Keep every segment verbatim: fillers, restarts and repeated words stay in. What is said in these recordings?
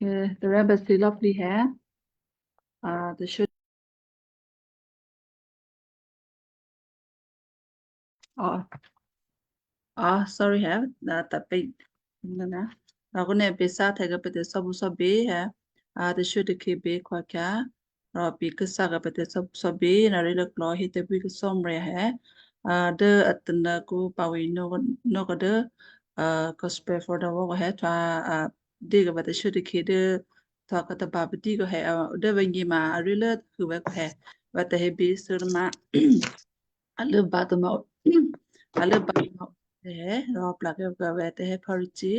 Eh, the rabbi si lopli hai. Ah, the should. Oh. Ah, sorry hai. Na tapi na na. Aku ne pesa thai ke pete sobu sobe hai. Ah, the should ke be kwa kya. Rò pě khuôsá khuôpě tè̤sò́bě, narǐ lốklò̌ hé tè̤bwí khuôsò́mrè̤ hé, a, dố a tanakǔ pawǐ nó, nókò̌ dố, a, Gospel for the World hé, htwa, a, dǐ khuôpě tè̤shuốtè̤khě dố htwa khuôtôba padíkò̌ hé, a, dố vè̤nyě ma arǐ lốkhû̌ vè̤kò̌ hé, vè̤ tè̤hébí sû́rmá. A lốbǎ tômò̌, a lốbǎ tômò̌ hé, rò plakè́ vè̤ tè̤hé phòricye,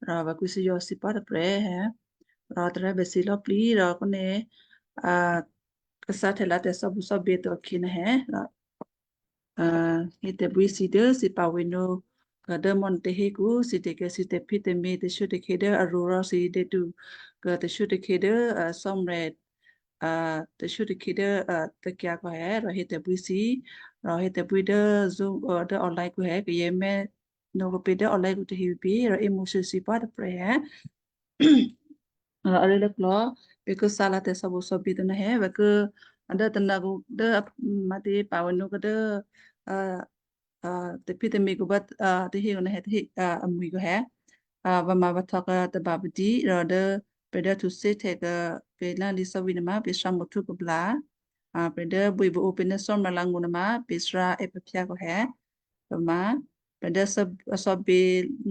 rò vè̤ kwǐ thíyò̌ thǐpá tôprè̤ hé, rò tarè́bèsǐ lò̌plǐ, rò kò́ ní, a, khuôsá htè̌lǎ tè̤sò́bǔsò́bě to akhǐ nuô hé, rò, a, hé tè̤bwí thǐ dố thǐ pawǐ nó, khuô dố mò́ nuôtahe kǔ, thǐ tè̤kè̤ thǐ tè̤phí tè̤mě tè̤shuốtè̤khě dố arǔ rò thǐ dè̌du, khuô tè̤shuốtè̤khě dố, a, sò́mrè̤, a, tè̤shuốtè̤khě dố, a, tôkyǎ kò̌ hé, rò hé tè̤bwí thǐ, rò hé tè̤bwí dố Zoom, a, dố online kǔ hé, kayǎ mè́ nó khuôpě dố online kǔ tahe pě, rò é mǒsû thǐpá tôprè̤ hé. Rò arǐ lốklò̌, pě khuôsá lǎ tè̤sò́bǔsò́bě to nuô hé, vè̤ khuô, a, dố tanakǔ dố, a, mǎtě pawǐ nó khuô dố, a, a, tè̤phí tè̤mě kǔ bá, a, tahe kò̌ nuô hé, tahe, a, amwi̤ kò̌ hé. A, vè̤ ma vè̤ htwa khuôtôba padí, rò dố prè̤ dố htuthè́htya khuôpě ná lǐ thò́vǐ̤ nuôma pě Sǎmǒ htwǒ khuôblǎ. A, prè̤ dố bwíbǔ ǔpě ná sò́mrè̤ lǎngó̤ nuôma pě Sǎrà Epafia kò̌ hé. Rò ma, prè̤ dố sò́, sò́bě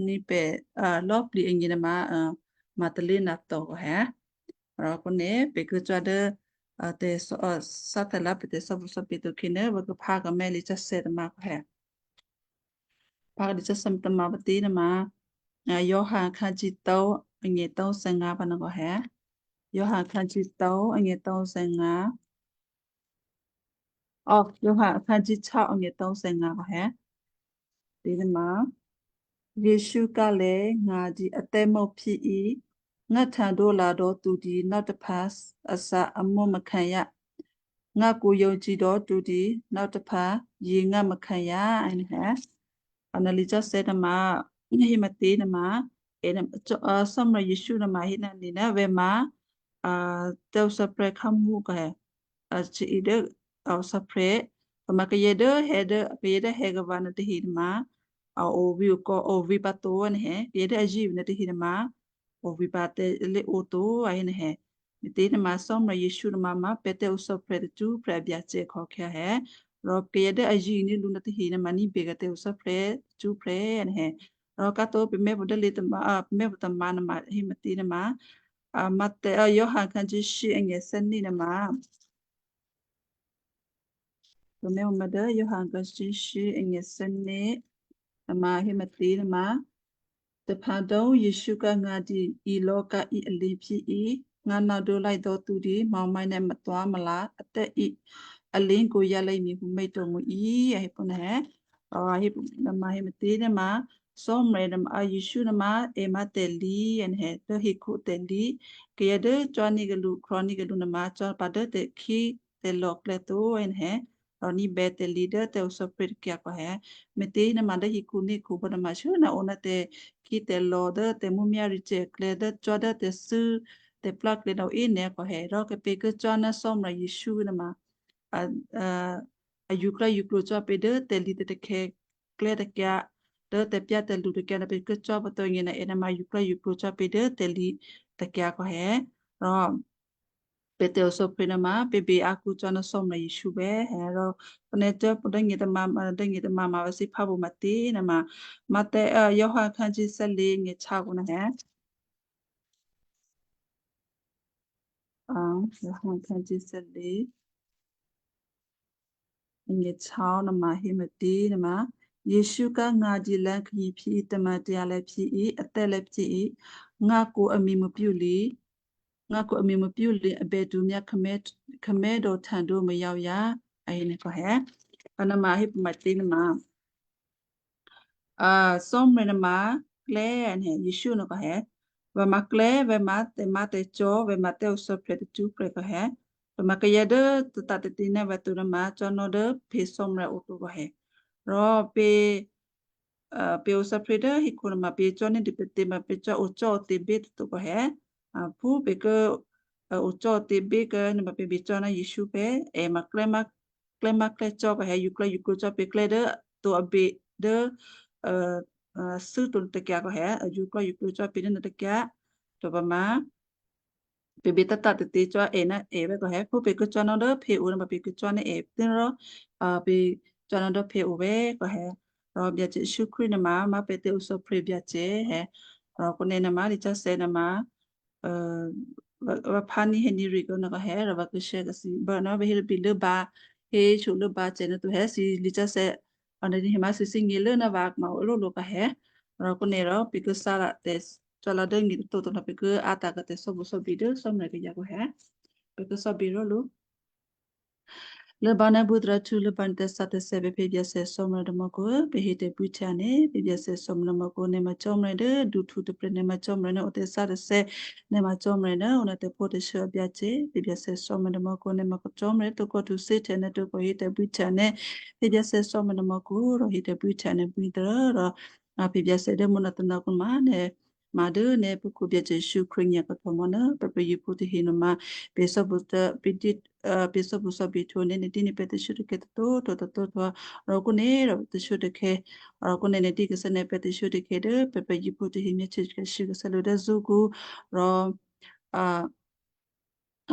ní pè̤, a, lò̌plǐ agně nuôma, a, Magdalena to kò̌ hé. Rò kò́ ní pě khuôsá dố, a, tè̤sò́, a, khuôsá htè̌lǎ pě tè̤sò́bǔsò́bě to khǐné, vè̤ khuô phǎ khuômè́ lǐ sǎsè̌ tômǎ kò̌ hé. Phǎ khuô lǐ sǎsè̌ tômǎ patí nuôma, a, Giovanni khájí tố, agně tố thè́ngǎ pǎ nuô kò̌ hé. Giovanni khájí tố, agně tố thè́ngǎ. Ò, Giovanni khájí tố, agně tố thè́ngǎ kò̌ hé. Tě nuôma, Jesǔ ká lè̌ ngǎ dǐ atè́mò́ phí, ngá htǎdǒ lǎdǒ tu dǐ nò́ taphǎ asǎ amómèkhǎyá. Ngá kǔ yǒ jí dǒ tu dǐ nò́ taphǎ yě ngá mèkhǎyá, a nuô hé. A nuô lǐ cò́ sè̌ nuôma, hé mǎtě nuôma, è, a, Cò́-, a, Cò́marya Jesǔ nuôma hé ná nè̤ ná vè̤ ma, a, tè̤othè́prè̤ khámǔ kò̌ hé, a, cè̌ dố a othè́prè̤, pǎ ma kayǎ dố hé dố, kayǎ dố hé kavǎ nuôtahe nuôma, a o vǐ̤ okò̌, o vǐ̤ pǎ to a nuô hé, kayǎ dố a zí̤ vǐ̤ nuôtahe nuôma, o vǐ̤ pǎ tè̤lé o to a hé nuô hé. Mǎtě nuôma Cò́marya Jesǔ nuôma ma pè̤ tè̤othè́prè̤ tacṳ́prè̤ a Byacè khǒkhè̌ hé. Rò kayǎ dố a zí̤ ní̤ lǔ nuôtahe nuôma ní̤bè kayǎ tè̤othè́prè̤ tacṳ́prè̤ a nuô hé. Rò kǎ to pè̤ mè́ pǎ dố lě tômǎ, a, pè̤ mè́ pǎ tômǎ nuôma hé mǎtě nuôma, a, Mathè, a, Giovanni khájí shí agně thè́né nuôma. Pè̤ mè́ pǎ dố Giovanni khájí shí agně thè́né nuôma hé mǎtě nuôma, taphǎ dố Jesǔ ká ngǎ dǐ ilò̌ ká í alǐ phí í, ngá nò́ dố láidò́ tu dǐ mò̤́mè̤́ nè̤ matwá̤ malá atè́ í alǐ kǒ yǎ lě mi pǔ mè́ to mǔ í, a hé pǎ nuô hé. Rò a hé pǎ nuôma hé mǎtě nuôma, Cò́marya nuôma, a, Jesǔ nuôma è ma tè̤lǐ a nuô hé, dố hekhu tè̤lǐ. Kayǎ dố cò́ ní̤ kayǎ lǔ, krò̤̌ ní̤ kayǎ lǔ nuôma cò́ pǎ dố tè̤khí tè̤lò̤̌ klè̌ to a nuô hé. Rò ní̤bè tè̤lǐ dố tè̤othè́prè̤ tacṳ́ kò̌ hé. Mǎtě nuôma dố hekhu ní̤khu pǎ nuôma shú ná o ná tè̤khí tè̤lò̤̌ dố tè̤mǔmyá̤ricyè̌ klè̌ dố cò́ dố tè̤thû́ tè̤plá klè̌ ná o í nè̤ kò̌ hé. Rò kayǎ pě khuôsá ná Cò́marya Jesǔ nuôma, a, a, a yuklò́ yuklǒ cò́ pě dố tè̤lǐ tè̤takhè̌ klè̌ tacṳ́, dố tè̤pyá̤ tè̤lǔ tacṳ́ ná pě khuôsá pǎ to agně ná è nuôma yuklò́ yuklǒ cò́ pě dố tè̤lǐ tacṳ́ kò̌ hé. Rò pè̤ tè̤othè́prè̤ nuôma pè̤ bè a khuôsá ná Cò́marya Jesǔ bè hé. Rò pè̤ nè̤ cò́ pǎ dố agně tômǎ, dố agně tômǎ ma vǎ thǐ phá pǔ mǎtě nuôma, Mathè, a, Giovanni khájí thè́lě agně tố pǎ nuô hé. A, Giovanni khájí thè́lě agně tố nuôma hé mǎtě nuôma, Jesǔ ká ngǎ dǐ lǎ khǎí phí í, tè̤matyǎ lǎ phí í, atè́ lǎ phí í, ngá kǔ amǐ mǔpyú lǐ, ngá kǔ amǐ mǔpyú lǐ, a bè tuố̤myá khǎmè, khǎmè dǒ htǎdǒ mǎ yǎ yǎ, a hé nuô kò̌ hé. Pǎ nuôma hé pǎ mǎtě nuôma, a, Cò́marya nuôma klè̌ a nuô hé, Jesǔ nuô kò̌ hé. Vè̤ ma klè̌, vè̤ ma tè̤má̤ tè̤cò́, vè̤ ma tè̤othè́prè̤ tacṳ́prè̤ kò̌ hé. Vè̤ ma kayǎ dố tôta tè̤tě ná vè̤ to nuôma cò́ nò́ dố pě Cò́marya o to kò̌ hé. Rò pě, a, pě othè́prè̤ dố hekhu nuôma pě cò́ ní̤dû pě tě ma pě cò́ o cò́ o tě bě to kò̌ hé. Phú pě kố ocò́ tě bé kố nè̤ ma pě bě cò́ ná Jesǔ pě, è ma klè́má klè́má klè́ cò́ kò hé, yuklò́ yuklǒ cò́ pě klè́ dố to abě dố thû́ to nuôtôkyǎ kò hé, yuklò́ yuklǒ cò́ pě dố nuôtôkyǎ. To pǎ ma pě bě tátá tè̤tě cò́ è ná è vè́ kò hé, phú pě kố cò́ ná dố phě o ná ma pě kố cò́ ná è tû́ rò pě cò́ ná dố phě o vè́ kò hé. Rò Byacè Jesǔ Krístu nuôma má̤ pě tě ǔ sǒphre Byacè hé. Rò kǒnè̌ nuôma lisǎsè̌ nuôma vǎ phá ní hé ní rì kó nò̌ kò hé rò vǎ kû̌shè̌ kò thǐ bǎ ná vǎ hé lốbǐ lốbǎ, hé shyolốbǎ cè ná to hé thǐ lisǎsè̌. Anè̤ ní hé ma thǐ thígně lố ná vǎ ma olólo kò hé. Rò kǒnè̌ rò pě kû̌ thǎ tè̤cò́lǎ dố nyětôtó̤ to ná pě kû̌ átǎ̤ kò tè̤sò́bù sò́bì dố Cò́marya kayǎ kò hé. Pě kû̌ sò́bì ró̤lǔ. Lốbǎ ná bwítarǎhtǔ lốbǎ ná tè̤sǎ tè̤sè̌ pě Byacè Cò́marya dố mò́khu, pě hé tè̤bwí htya nè̤, pě Byacè Cò́marya dố mò́khu, nè̤ ma Cò́marya dố duhtǔ tôprè̤, nè̤ ma Cò́marya ná o tè̤sǎ tè̤sè̌, nè̤ ma Cò́marya ná o ná tè̤phǒ tè̤shuô̌ a Byacè, pě Byacè Cò́marya dố mò́khu, nè̤ ma Cò́marya tǒkò htǔ thǐ htya nè̤ tǒkò hé tè̤bwí htya nè̤, pě Byacè Cò́marya dố mò́khu, rò hé tè̤bwí htya nè̤ bwí tôrò, rò pě Byacè dố mò́ ná tôná kǔ ma nè̤ ma dố nè̤ pǔkhǔ Byacè Jesǔ Krístu nyǎ kòhtò mò̌ ná pè̤ prè̤ yěphú tahe nuôma pě sò́bù pě sò́bù sò́bì htwǒ nè̤, nè̤ dǐ nè̤ pè̤ tè̤shuô̌ takhè̌ tôtó̤ tôtó̤ tôtó̤, rò kǔnè̌ rò tè̤shuô̌ takhè̌, rò kǔnè̌ nè̤ dǐ khusuô̌ nè̤ pè̤ tè̤shuô̌ takhè̌ dố pè̤ prè̤ yěphú tahe myáhtye khusuô̌ khusuô̌ kazè̌ lǔ dố zṳ́kǔ, rò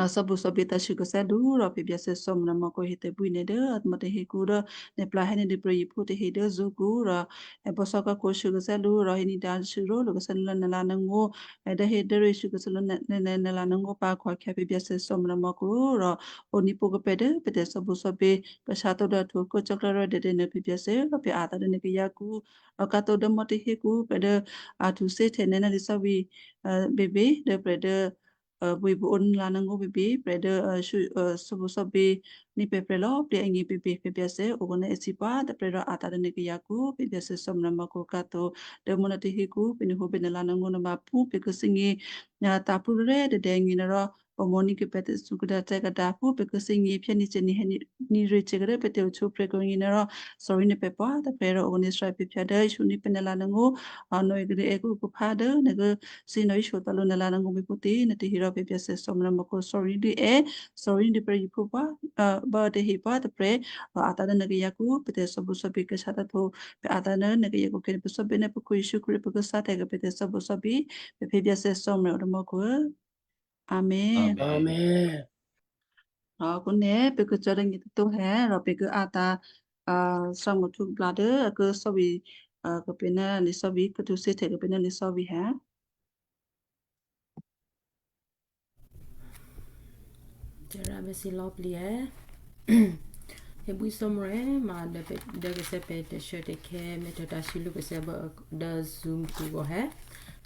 a sò́bù sò́bì tǎshuô̌ kazè̌ lǔ, rò pě Byacè Cò́marya dố mò́khu hé tè̤bwí nè̤ dố a mò̌ tahe kǔ dố nè̤ plá hé nè̤ dǐ prè̤ yěphú tahe dố zṳ́kǔ, rò è bò́ sò́ kákǒ shuô̌ kazè̌ lǔ, rò hé ní̤dǎ shuô̌ ró̤lǔ kazè̌ lǔ ná nè̤ la nè̤ ngó̤, è dố hé dố rû̌ shuô̌ kazè̌ lǔ ná nè̤ la nè̤ ngó̤ pǎ akhu-akhyǎ pě Byacè Cò́marya dố mò́khu, rò o ní pwǒ khuô̌ pě dố pě tè̤sò́bù sò́bì kashǎ tó dố a htwǒ kố cò́klè́ rò dèdè nuô pě Byacè rò pě a tǎ̤ dố nè̤ kayǎ kǔ, rò kǎ tó dố mò́ tahe kǔ pě dố a htǔ thǐ htya nè̤ ná lisò́bì běbě dố prè̤ dố buô̌ buô̌ o ní la nè̤ ngó̤ běbě, prè̤ dố sò́bù sò́bì ní pě prè̤ lò̌꤮ plǐ agně běbě pě Byacè o kǔnè̌ èsì pǎ tôprè̤ rò a tǎ̤ dố nè̤ kayǎ kǔ pě Byacè Cò́marya dố mò́khu kǎ tó dố mò́ ná tahe kǔ pě nè̤ hǒ bě nè̤ la nè̤ ngó̤ nuôma phú pě kû̌ thǐgně tǎ̤ plú rè́ dèdè agně nuô̌ rò o mò̌ ní kû̌ pě tè̤thǔ kazè̌ kazǎ phú pě kû̌ thǐgně phyá ní cè ní hé ní rû̌ cè kazè̌ pě tè̤ohtwǒprè̤ kǔgně nuô̌ rò sorry nè̤ pě pǎ tôprè̤ rò o kǔnè̌ Israel pě phyá dố Jesǔ ní pě nè̤ la nè̤ ngó̤, a nò̌e kadi è kǔ kǔphá dố nè̤ kû̌ thǐ nò̌e shyotǎ̤ lǔ nè̤ la nè̤ ngó̤ běphú tahe nè̤ tahe rò pě Byacè Cò́marya dố mò́khu sorry dố è, sorry dố prè̤ yěphú pǎ bǎ tahe pǎ tôprè̤, rò a tǎ̤ dố nè̤ kayǎ kǔ pě tè̤sò́bù sò́bì kashǎ tǎ htwǒ pě a tǎ̤ dố nè̤ kayǎ kǔ khyě pě sò́bì nè̤ pǔkhǔ Jesǔ Krístu pě kû̌ thǐ htya kǔ pě tè̤sò́bù sò́bì pě Byacè Cò́marya dố mò́khu. Amen. Amen. Rò kǔnè̌ pě kû̌ cò́ dố nyětôtó̤ hé, rò pě kû̌ a tǎ̤ a thǎ mò̌ htǔ blǎ dố a kû̌ sò́bì kû̌ pě ná lisò́bì kû̌ htǔ thǐ htya kû̌ pě ná lisò́bì hé. Tè̤rǎ bè́ thǐ lò̌ plǐ è. Hébwí Cò́marya ma dố kazè̌ pě tè̤shuô̌ takhè̌ mèthè̌ tǎ̤shuô̌ lǔ kazè̌ bǎ dố Zoom kǔ kò hé.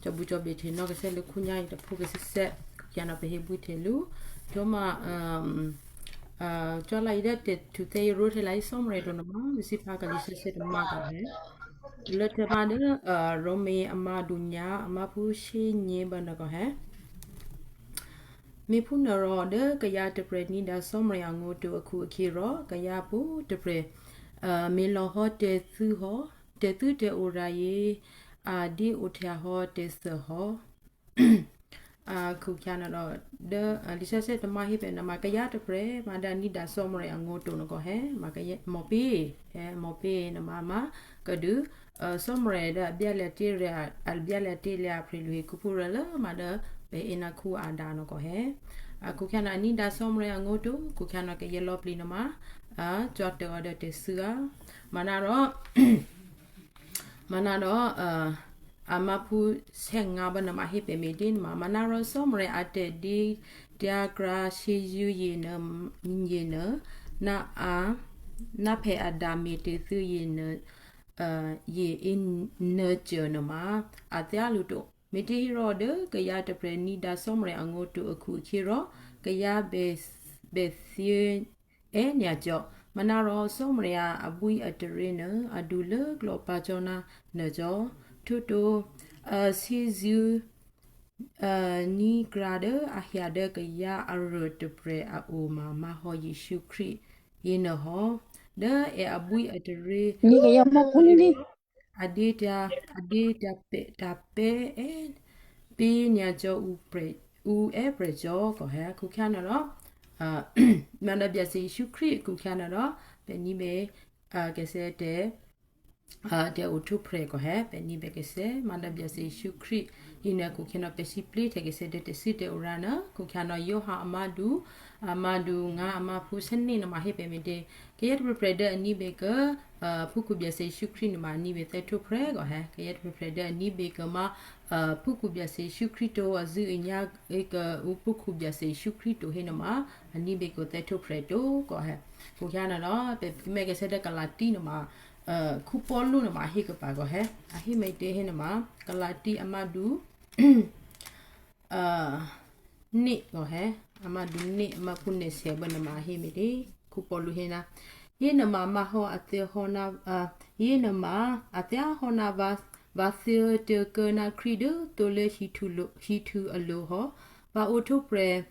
Còbǔcòbè hte nò̌ kazè̌ lǔ khǔnyá̤ yě taphú kazè̌ sè́, khyá nò̌ pě hébwí hte lǔ. Htwǒ ma cò́lá yě dố tè̤htuthè́ yě rwó hte la í Cò́marya to nuôma, mèsǐ pǎ kàlǐ sè́sè́ tômǎ kò hé. Lố hte ma dố Roma a mǎ dǔnyǎ a má̤phú shyényě̤ bǎ nuô kò hé. Me̤phúnuôrò dố kayǎ tôprè̤ ní̤dǎ Cò́marya angó̤ to akhu-akhyě rò kayǎ pwǒ̤꤮ tôprè̤ me̤lò̌ hò́ tè̤thû́ hò́, tè̤thû́ tè̤orǎ yě a dé ohtya hò́ tè̤thû́ hò́. A khukhyǎ nuôrò dố lisè́sè́ tômǎ hé pè̤ nuôma kayǎ tôprè̤ ma dố a ní̤dǎ Cò́marya angó̤ to nuô kò hé, ma kayǎ mò̤pě, hé mò̤pě nuôma ma kadû Cò́marya dố a byálya̤ tè̤lya̤, a byálya̤ tè̤lya̤ a prè̤lu hekhuphú rû̌ lố ma dố pè̤ é ná khǔ Adam nuô kò hé. A khukhyǎ nuô a ní̤dǎ Cò́marya angó̤ to, khukhyǎ nuô kayǎ lò̌ plǐ nuôma a cò̤̌tô dố tè̤thû́ a. Manárò Manárò a má̤phú sè́ngǎ bǎ nuôma hé pè̤ me̤ dé nuôma, manárò Cò́marya a tè̤dǐ tyǎkrǎ shyězṳ́ yěnuô, yěnuô, ná a, ná phè̌ Adam me̤tè̤thû́ yěnuô, yě ínuô̌ cô nuôma a thyá lǔ to. Me̤těhérò dố kayǎ tôprè̤ ní̤dǎ Cò́marya angó̤ to akhu-akhyě rò kayǎ bè, bèthyě è́ nyacò́. Manárò Cò́marya abwíataryě nuô a dulốklò̌ pǎ cò́ ná nuô cò́. Htuô̌to a shyězṳ́, a ní̤krǎ dố a hyǎ dố kayǎ aruô tôprè̤ a o ma má̤hò́ Jesǔ Krístu yěnuô hò́. Dố è abwíataryě ní kayǎ mò́khu ní a dǐtǎ̤, a dǐtǎ̤ pè́, tǎ̤ pè́ è́ pé̤ nyacò́ ǔ prè̤, ǔ è́prè̤ cò́ kò hé, khukhyá nuôrò, a, mǎdǎ Byacè Jesǔ Krístu khukhyá nuôrò, pè̤ ní̤bè, a, kèsè̌ tè̤, a, tè̤ohtwǒprè̤ kò hé, pè̤ ní̤bè kèsè̌ mǎdǎ Byacè Jesǔ Krístu. Yěnuô khukhyá nuôrò pè̤ sǐplǐhtya kèsè̌ tè̤ tè̤thû́ tè̤ora nuô, khukhyá nuôrò Yǒhana a mádu, a mádu ngǎ a máphú shyéní nuôma hé pè̤ me̤tě. Kayǎ tôprè̤prè̤ dố a ní̤bè kuô̌, a, phúkhǔ Byacè Jesǔ Krístu nuôma a ní̤bè thè́htwǒprè̤ kò hé. Kayǎ tôprè̤prè̤ dố a ní̤bè kuô̌ ma, a, phúkhǔ Byacè Jesǔ Krístu to a zṳ̂́e kuô̌ ǔ phúkhǔ Byacè Jesǔ Krístu to hé nuôma, a ní̤bè kuô̌ thè́htwǒprè̤ to kò hé. Khukhyá nuôrò, pè̤ mè̤ kèsè̌ dố Galati nuôma, a, Paulu nuôma a hé kuô̌ pǎ kò hé. A hé me̤tě hé nuôma, Galati a mádu, a, nè̌ kò hé, a mádu nè̌, a máphú nè̌sè bố nuôma a hé me̤tě. Paulu hé, yěnuôma má̤hò́ a thyáhò́ ná, a, yěnuôma a thyáhò́ ná vǎ, vǎ thyětôkuô̌ ná Krístu dố tǒlố híhtû alo̤ hò́. Vǎ ohtwǒprè̤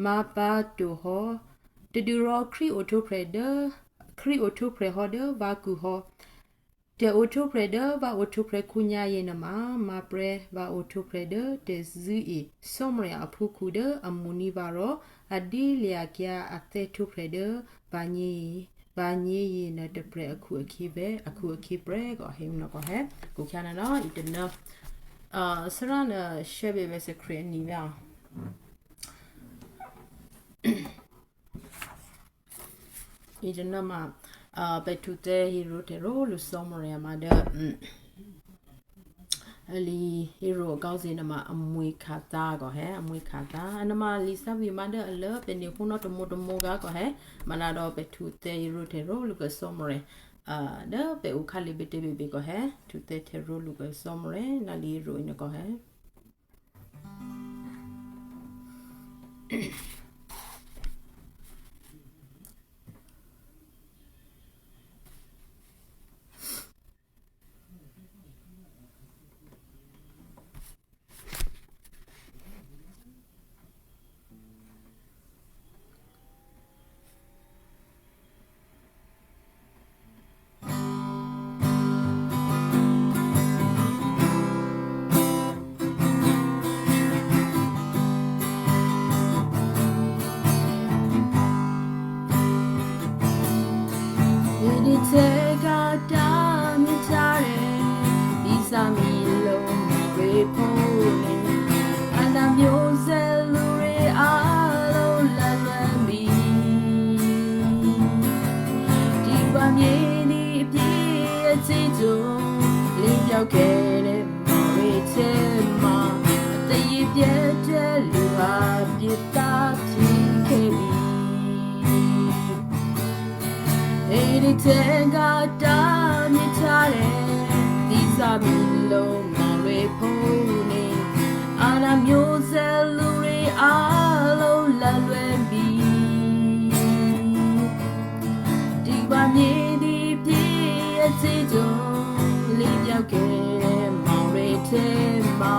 má̤pǎto hò́. Tadû́rò Krístu ohtwǒprè̤ dố, Krístu ohtwǒprè̤ hò́ dố vǎkǔ hò́. Tè̤ohtwǒprè̤ dố vǎ ohtwǒprè̤ khǒnyá̤yě nuôma, má̤prè́ vǎ ohtwǒprè̤ dố tè̤zṳ̂́e Cò́marya aphúkhǔ dố a mo̤ní̤ vǎ rò a dyélya̤kyǎ a thè́htwǒprè̤ dố vǎgně, vǎgněyě nuôtôprè̤ akhu-akhyě, akhu-akhyě prè́ kò hé nò̌ kò hé. Khukhyá nuôrò, ǐtěnuô, a, Thárá nuô share běbè secret aní̤ vè̌. Ǐtěnuô ma, a, pè̤ htwǒ tè̤ hero tè̤ro lǔ Cò́marya ma dố, mm, a lǐ hero akò́zye nuôma amwi̤ khatǎ kò hé, amwi̤ khatǎ. A nuôma lǐ thávǐ ma dố a lố̤ pè̤ ne hú nò́ tamǒtamǒ gǎ kò hé, manárò pè̤ htwǒ tè̤ hero tè̤ro lǔ kò Cò́marya, a, dố pè̤ ǔ khǎlè bětě běbě kò hé, htwǒ tè̤ hero lǔ kò Cò́marya, ná lǐ hero nuô kò hé. Edi tega dami tare, izami lo mare pone, anamyo zelure alo lalwemi. Diba myeni pye atsijo, libyao kere mare tema, atayi pye teluha pye ta pye kemi. Edi tega dami tare, izami lo mare pone, anamyo zelure alo lalwemi. Diba myedi pye atsijo, libyao kere mare tema,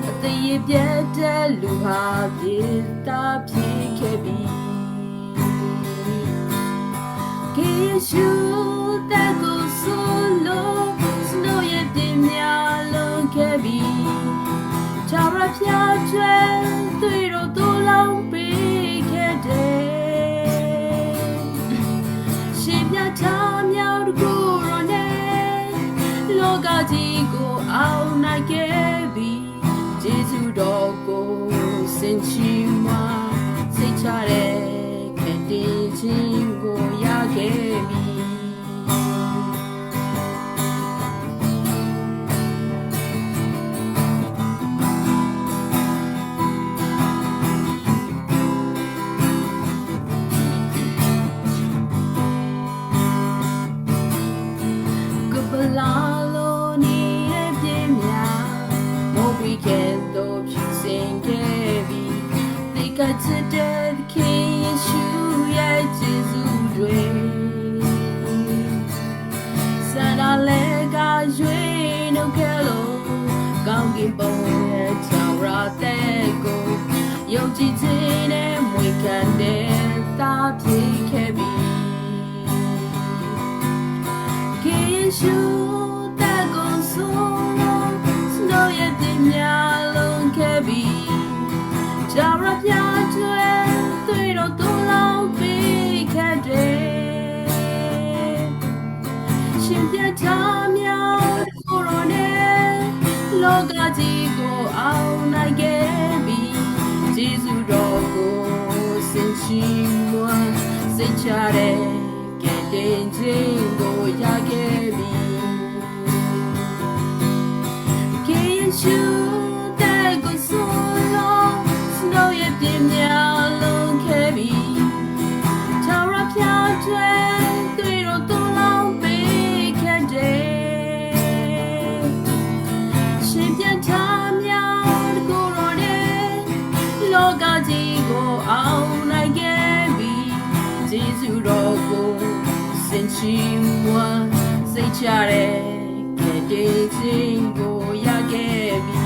atayi pye teluha pye ta pye kemi. Ki Jesǔ tè̤kṳ́ solo, snoye pye myalo kemi. Chara pya chwe, tui ro to long pe kede. Shimya ta myao guro ne, loga ti go au na kemi. Jesǔ dò̌kǔ thǐnchǐmwǎ, thǐcháre kèdǐnchǐngó̤ yǎ kemi. Khublǎlǒ ni èbyěmyá, mò̤́bwíkhè̌ tó phyusěngè́bí, thǐka̤cû́ tè̤khǐ Jesǔ yě Jesǔ dwě. Sǎdǎlè̌ gǎzwě nǔkhè̌lo, kawíbò̌ èhtya rǎ tè̤kǒ, yǒcǐcǐ nè̤ mwǐ̤kandè̌ táphyékhè̌bí. Ki Jesǔ tè̤kǒsǒ, snǒyě thǐmyá lǒ kèbí. Tarapyatwe tuiro tulong pi khede. Shimtyatya mya korone loga tigo auna gebi. Jesu rogo senchimwa sechare kede jingo yagebi. Kiyenshu te gusulo snoye pyemya longkebi. Tarapyatwe tuiro tulong pi khede. Shimtyatya mya korone loga tigo auna gebi. Jesu rogo senchimwa sechare kede jingo yagebi.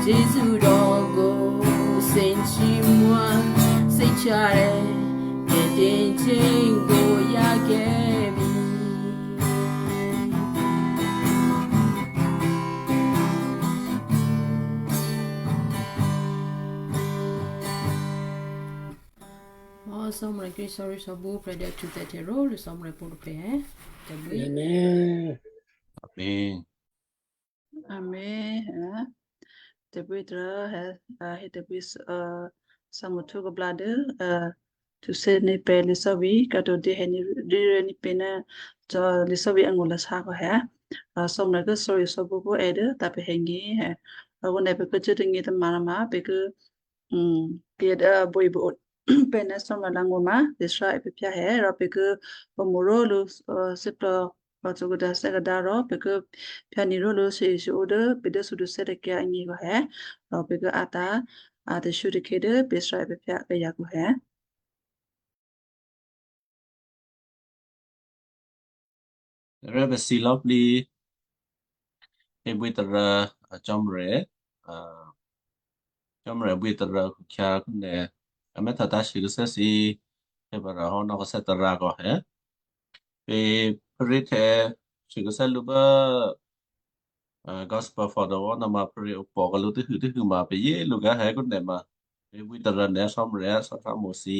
Jesu rogo senchimwa sechare kede jingo yagebi. Ó Cò́marya Krístu sorry sobú prè̤ dya htuthèhtya ró̤lû̌ Cò́marya pwǒ tôprè̤. Amen. Amen. Amen. Tè̤bwí tôrò hé tè̤bwí samuthu kobla dố htuthè́ ní pè̤ lisò́vǐ kato dǐhè ní pè̤ ná cò́ lisò́vǐ angó̤lasá kò hé. Cò́marya kí sorry sobú pwǒ è dố tǎ pè̤ hèngě hé. Rò kó nè̤ pè̤ kí cuố tônyě tômǎ ma pè̤ kí kayǎ dố buôibu pè̤ ná Cò́marya langó̤ ma pè̤ shyé pè̤ phyá hé rò pè̤ kí pòmo̤ ró̤lǔ thíplò̤ rò còkadǎ thè́kadǎ rò pè̤ kí phyá ní ró̤lǔ shyěshyě ó dố pè̤ dố thǔdu thè́ tôkyǎ agně kò hé. Rò pè̤ kí atǎ a tè̤shuô̌ tôkhyě dố pè̤ shyé pè̤ phyá kayǎ kò hé. Rè̤ pè̤ si lò̌plǐ. Hébwí tôrǎ a Cò́marya, a Cò́marya bwí tôrǎ khukhyǎ kúnè a mèthètǎ̤ shikasè́ si. Hébè rǎ hò́ nò̌kasè́ tôrǎ kò hé. Pè̤ phré htè̌ shikasè́ lǔ bố Gospel for the World nuôma phré opò̤ kò lǔ tû́hû tû́hû ma pè̤ yě lǔ gǎ hé kúnè ma. Hébwí tôrǎ nè̤ Cò́marya sò́hthámǒ si.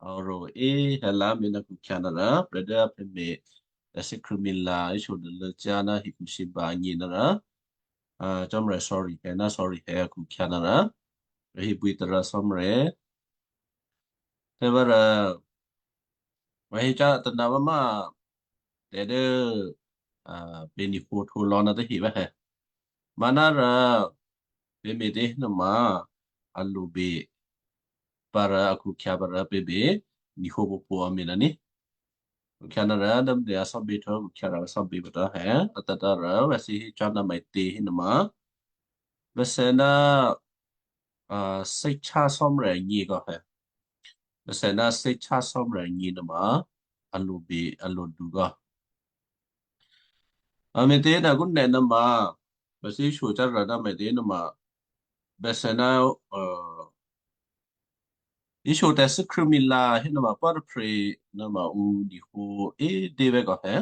A ro é hè̌lá mi ná khukhyǎ nara prè̤ dố a phe me̤ tè̤síkrṳ̂̌mila íshyo dôlô̌cyá̤ ná hekhushǐba agně nara Cò́marya sorry hé ná sorry hé a khukhyǎ nara hébwí tôrǎ Cò́marya. Hébè rǎ vǎ hécyá̤ tôna vǎ ma tè̤ dố pè̤ ni̤hǒ htǒ lò̌ ná tahe vǎ hé. Manárò pè̤ me̤tě nuôma a lo bè pǎ rǎ a khukhyǎ pǎ rǎ pè̤ bè ni̤hǒ pwǒ̤pwǒ̤ a me̤ ná ní. Khukhyǎ nara dốmdè a sò́bě htwǒ khukhyǎ rǎ a sò́bě pǎ rǎ hé a tadǎ rǎ vǎ si hécyá̤ ná me̤tě hé nuôma vǎ sè ná a sè́chá Cò́marya agně kò hé. Vǎ sè ná sè́chá Cò́marya agně nuôma a lo bè a lo du kò. A me̤tě ná kúnè nuôma vǎ si shyocyá̤ rǎ ná me̤tě nuôma vǎ sè ná íshyo tè̤síkrṳ̂̌mila hé nuôma pò́ tôphrè̤ nuôma ǔ ni̤hǒ é dé vè̤́ kò hé.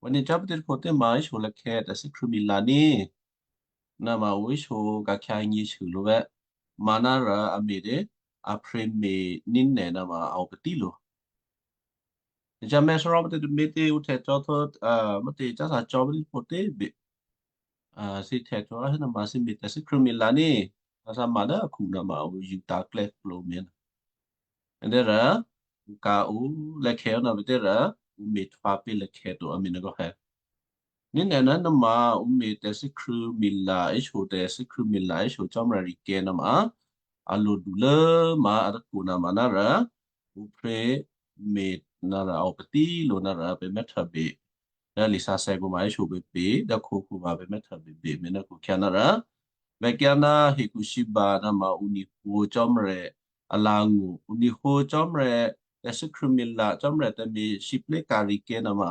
Vǎ ni cyá̤ pǎ tě tôpho tě ma íshyo lèkhè̌ tè̤síkrṳ̂̌mila ní. Nuôma ǔ íshyo ka̤khyǎ nyě̤shû lǔ vè̤́. Manárò a me̤ dě a phrě me̤ ní̤nè̤ nuôma a o patí lǔ. Ni cyá̤ mèthè́rò pǎ tě tômě tě ǔ htè̌ cò́ htwǒ mò̤́tě cyá̤ thǎ cò́ pǎ tě tôpho tě bè. A si htè̌ htwǒ hé nuôma si me̤ tè̤síkrṳ̂̌mila ní. A thǎ ma dố a khu nuôma ǔ yutǎ̤ klè́ klǒ měna. Dố rǎ ǔ ka̤ ǔ lèkhè̌ ná bè tě rǎ ǔ me̤htwǎ pé̤ lèkhè̌ to a me̤ nuôkò hé. Ní̤nè̤ ná nuôma ǔ me̤ tè̤síkrṳ̂̌mila íshyo tè̤síkrṳ̂̌mila íshyo Cò́marya rikè̤ nuôma a lo dulố ma a tôkhu nuôma nárò ǔ phrě me̤ nárò a o patí lǔ nárò pè̤ mèthèbè. Dố lisǎsè̌ kǔ ma íshyo bèbè dố khǒkhu ma pè̤ mèthèbèbè me̤ ná khukhyǎ nárò vè̤́kyǎ ná hekhushǐba nuôma ǔ ni̤hǒ Cò́marya alǎ̤ngṳ, ǔ ni̤hǒ Cò́marya tè̤síkrṳ̂̌mila Cò́marya tè̤me̤ sǐplé̤ ka̤rikè̤ nuôma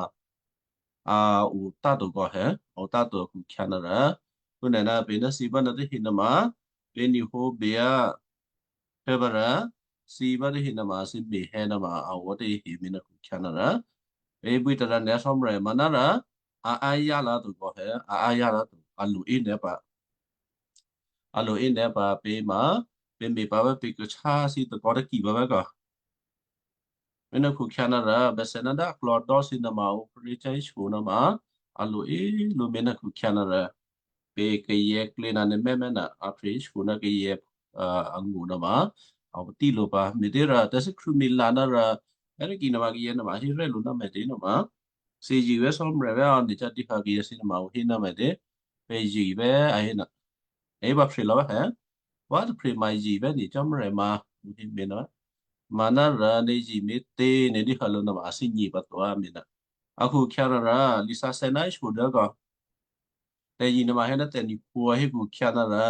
a o táto kò hé, a o táto khukhyǎ nárò. Kúnè ná pè̤ ná si bá ná tahe nuôma pè̤ ni̤hǒ bèá. Hébè rǎ si bá tahe nuôma si me̤ hé nuôma a o tahe me̤ ná khukhyǎ nárò. Hébwí tôrǎ nè̤ Cò́marya manárò a áyá lǎ to kò hé, a áyá lǎ to, a lo í nè̤ pǎ. a lo é nè̤ pǎ pě ma, pě me̤ pǎ vè́ pě kachá sí tôkò́ tôki pǎ vè́ kò. Mí nò́ khukhyǎ nǎ rà, bèsè ná dố aklò̌dò́ sí nǎ ma ǔprécyá̤ híshyo nǎ ma, a lo é lǒ mí nò́ khukhyǎ nǎ rà, pě kayè̌ klě ná nè̤ mè́mè́ ná a phrè híshyo ná kayè̌, a, angṳ nǎ ma, a patí lǒ pǎ. Me̤těrà tè̤thû́ Krístu mila nǎ rà, è́ tôki nǎ ma kayè̌ nǎ ma hé rè́ lǔ ná mè̤tě nǎ ma. Thǐ zye vè́ Cò́marya vè́ a nè̤ cǎ dǐhǎ kayǎ thǐ nǎ ma ǔ hé ná mè̤tě? Pè̤ zye vè́ a hé ná. È bǎ phrè lò̌ vè́ hè? Wá tôprè̤ ma zye vè́ nè̤ Cò́marya ma ǔ hé mè̤ ná. Manárò nè̤ zye me̤tě nè̤ dǐhǎ lǔ ná ma a thígně pǎ to a mè̤ ná. A khukhyǎ rárá, lisǎsè̌ ná híshyo dố kò. Tè̤zye nǎ ma hé ná tè̤ni̤khwǒ a hé khukhyǎ nǎ rà.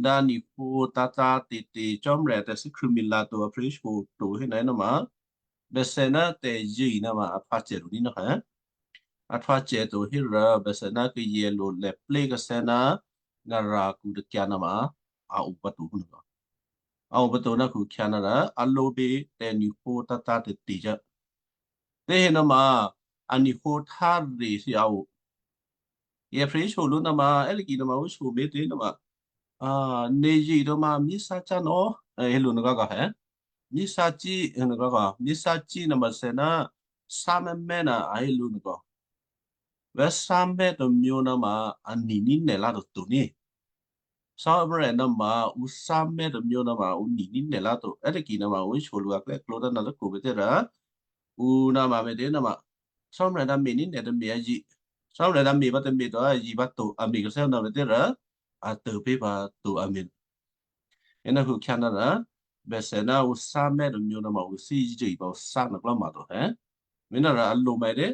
Dǎ ni̤khwǒ tǎ̤tǎ̤ te̤te̤ Cò́marya tè̤thû́ Krístu mila to a phrè híshyo to hé ná ná ma. Bèsè ná tè̤zye nǎ ma a phǎcè to ní nò́ hè. A phǎcè to hé rà bèsè ná kayè̌ lo lè̤plé kasè́ ná nara kǔ takyǎ nǎ ma a o pǎ to hé nò́. A o pǎ to ná khukhyǎ nǎ rà a lǒ bě tè̤ni̤khwǒ tǎ̤tǎ̤ te̤te̤ cò́. Tě hé nǎ ma a ni̤khwǒ htárye thǐ a o. È phrè híshyo lǔ ná ma, è́ tôki nǎ ma ǔ híshyo me̤tě ná ma. A, nè̤ zye to ma myěthǎcyá̤ nò́, è, hé lǔ nagá gǎ hè. Myěthǎcyá̤, nagá gǎ, myěthǎcyá̤ nǎ ma sè ná, sámè́mè́ ná a hé lǔ nagá. Vè̤́ sámè́ tômyǒ ná ma a nǐ ní̤ nè̤ lá toto ní. Cò́marya ná ma ǔ sámè́ tômyǒ ná ma ǔ nǐ ní̤ nè̤ lá to. È́ tôki ná ma ǔ híshyo lǔ aklè̌klǒ dố ná lốkhu pǎ tě rà. Ǔ ná ma me̤tě ná ma. Cò́marya ná me̤ ní̤ nè̤ tôme̤ a zye. Cò́marya ná me̤ pǎ tôme̤ to a zye pǎ to a me̤ kasè́ ná me̤tě rà. A tô pé̤ pǎ to a me̤. È ná khukhyǎ ná rà. Bèsè ná ǔ sámè́ tômyǒ ná ma ǔ thízye pǎ ǔ sá nò̌ klò́ ma to hè. Mí ná rà a lo me̤tě.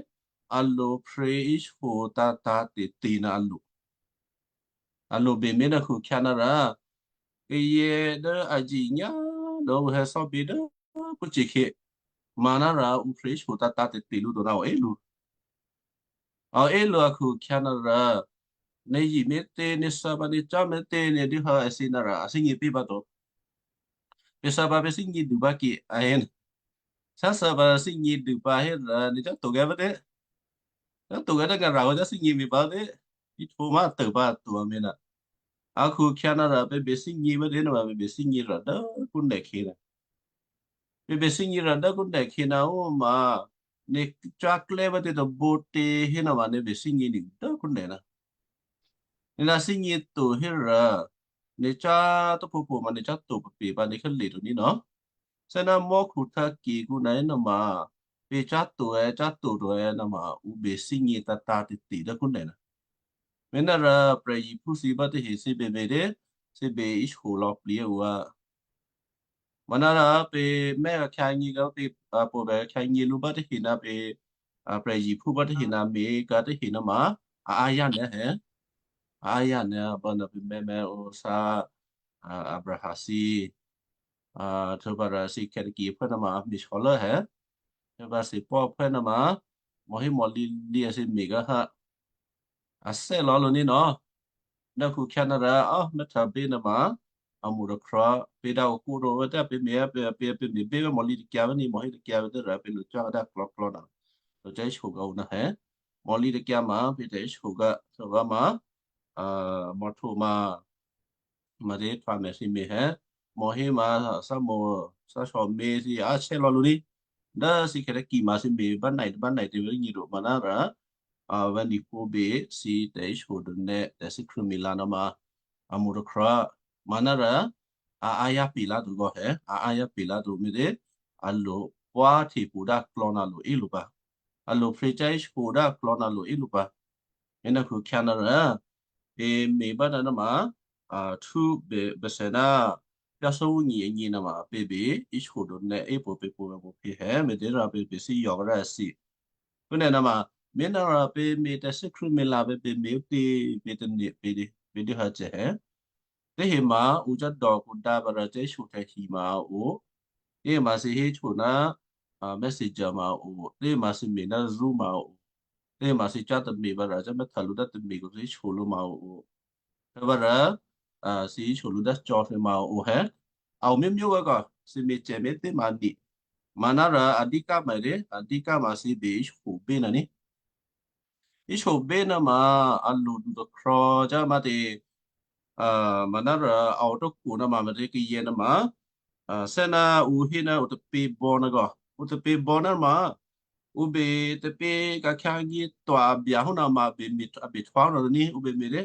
A lo phrè híshyo tǎ̤tǎ̤ te̤te̤ ná a lo. A lo bě mí ná khukhyǎ ná rà. Kayě dố a zye nyá dố ǔ hè̌ thò́bě dố pǔcikhyě. Manárò ǔ phrè híshyo tǎ̤tǎ̤ te̤te̤ lǔ to ná a o é lǔ. A o é lǔ a khukhyǎ ná rà. Nè̤ zye me̤tě, nè̤ thǎ pǎ nè̤ cò́ me̤tě, nè̤ dǐhǎ èthǐ ná rà a thígně pé̤ pǎ to. Pè̤ thǎ pǎ pè̤ thígně dû pǎ ke a hé ná. Sá thǎ pǎ thígně dû pǎ hé rà nè̤ cò́ to gè́ pǎ tě. Cò́ to gè́ dố ngǎ rà ǔ cò́ thígně me̤ pǎ tě. Í htwǒ má a tô pǎ to a me̤ ná. A khukhyǎ ná rà pè̤ bè thígně pǎ tě ná ma pè̤ bè thígně rà dố kúnè khyě ná. Pè̤ bè thígně rà dố kúnè khyě ná ó ma nè̤ cò́ klè́ pǎ tě tôbǒ tě hé ná ma nè̤ bè thígně nè̤ dố kúnè ná. Nè̤ ná thígně to hé rà, nè̤ cò́ tôphǒphǒ ma nè̤ cò́ to pǎ pě pǎ nè̤ khá le to ní nò̌. Sè ná mò́khu htǎ kikǔ ná é ná ma, pè̤ cò́ to è, cò́ to to è ná ma, ǔ bè thígně tǎ̤tǎ̤ te̤te̤ dố kúnè ná. Mí ná rà prè̤ yiphú thǐ bá tahe thǐ bè me̤ tě, thǐ bè híshyo lò̌ plǐ ǔ a. Manárò pè̤ mè̤ a khyǎnyě ká pè̤, a, pòbè a khyǎnyě lǔ bá tahe ná pè̤, a, prè̤ yiphú bá tahe ná me̤ ká tahe ná ma, a, a yá nè̤ hè. A, a yá nè̤, a, bá ná pè̤ mè̤ mè̤ ǒ sá, a, Abraham thǐ, a, htwǒ pǎ rà thǐ kètèkè phú ná ma, a me̤ shyolố hè. Htwǒ pǎ thǐ pò́ phú ná ma, mò̤ hí mò̤ lǐ lǐ a thǐ me̤ ká há. A thè́ lò̌ lǔ ní nò̌. Ná khukhyǎ ná rà, a, mèthà bě ná ma, a mṳ rò khrò, pě dǎ okú rò, wá dá pě mè̤, pě, pě, pě mè̤ bě mò̤ lǐ takyǎ vá ní, mò̤ hí takyǎ vá dá rà, pě lǔ cò́ dá klò̌klò̌ ná. Lǔ cò́ híshyo ká ǔ ná hè. Mò̤ lǐ takyǎ ma, pě tè̤ híshyo ká, sá vá ma, a, mò̤ htwǒ ma, ma dé htwǎ mè̤ thǐ me̤ hè. Mò̤ hí ma, sá mò̤, sá shòme̤ thǐ, a chè́ lò̌ lǔ ní. Dố thǐ kètèkè ma thǐ me̤ bá nè̤, bá nè̤ tě vá ní rò, manárò, a, vá ní pòbè, thǐ tè̤ híshyo dô nè̤, tè̤thû́ Krístu mila ná ma, a mṳ rò khrò, manárò, a, a yá pě lá to gò́ hè, a, a yá pě lá to mí dé, a lǔ pwá htepo dá klò̌ ná lǔ í lǔ pǎ. A lǔ phrè cò́ híshyo dá klò̌ ná lǔ í lǔ pǎ. Mí ná khukhyǎ ná rà, pě me̤ bá ná ná ma, a, htwǒ bè, bèsè ná, pyá sówú nyi a nyi ná ma, pě bè, híshyo dô nè̤ é pò pě pò pě pě hè, me̤ dé rà pě bè thí yò̌ rà thǐ. Kúnè ná ma, mí ná rà pě me̤ tè̤thû́ Krístu mila pě bè me̤ ǔ tě, pě tè̤ nè̤ pě dé, pě dé ha cè hè. Tě hí ma, ǔ cò́ dò̌ kǔ dá pǎ rà cò́ híshyo tè̤ hí ma a o. Tě hí ma thǐ híshyo ná, a, Messenger ma a o. Tě hí ma thǐ me̤ ná Zoom ma a o. Tě hí ma thǐ cò́ tè̤ me̤ pǎ rà cò́ mèthà lǔ dá tè̤ me̤ kò thǐ híshyo lǔ ma a o. Htwǒ pǎ rà, a, thǐ híshyo lǔ dá cò́ htwǒ ma a o hè. A o myómyó wá kò, thǐ me̤ cè me̤ tě ma nè̤. Manárò a dí ká ma dé, a dí ká ma thǐ bè híshyo bě ná ní. Híshyo bě ná ma, a lǔ dû tôkhrò cò́ ma tě, Manárò a o tôkwo ná ma me̤tě kayè ná ma, sè́ ná ǔ hé ná ǔ tapě̤bò̌ ná kò, ǔ tapě̤bò̌ ná ma, ǔ be tapě ka̤khyǎ nyětwa a bya hó ná ma a be me̤, a be htwá hó ná ní, ǔ be me̤ dé,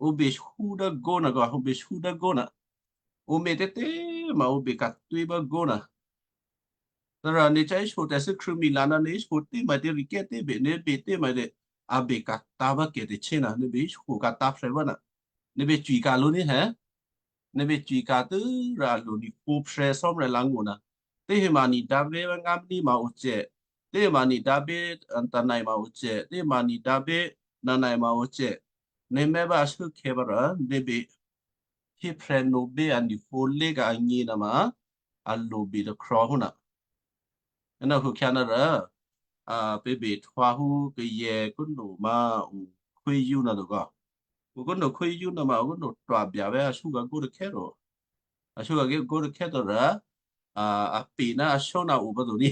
ǔ be shú dố gó̤ ná kò, ǔ be shú dố gó̤ ná, ǔ me̤ tè̤tè ma ǔ be ka̤twí bố gó̤ ná. Tôrò nè̤ cá íshko tè̤thû́ Khristmila ná nè̤ íshko tè́ ma tè̤ rikè́ tè́ be, nè̤ be tè́ ma tè̤, a be ka̤tǎ̤ bá kè̤ tè̤ché ná, nè̤ be íshko ka̤tǎ̤ phrè́ bá ná, nè̤ be cwika̤ lǔ ní hè̌, nè̤ be cwika̤ tû́ rò a lo ni̤ pwǒ̤ phrè́ Cò́marya lǎ̤ngó̤ ná, tè́ hema ni̤ dǎbě bá ngá̤ ní ma ǔ cè, tè́ hema ni̤ dǎbě, a, tôna̤ ma ǔ cè, tè́ hema ni̤ dǎbě, nana̤ ma ǔ cè, nè̤ mè̤ bá a sû́khè̌ bá rò, nè̤ be hé phrè́ nǒ bé a ni̤ pwǒ̤ lé̤ka̤ agně ná ma, a lo be tôkrò̤ hó ná. Ná hukhyǎ ná rò, a, pè̤ be htwá hó kayè kóno ma ǔ khwí yú ná dòkò. Ǔ kóno khwí yú ná ma ǔ kóno twa bya bá a shú gǎ gó̤ tôkhè́ rò. A shú gǎ gó̤ tôkhè́ tôrò, a, a pe ná a shó ná ǔ pǎ to ní.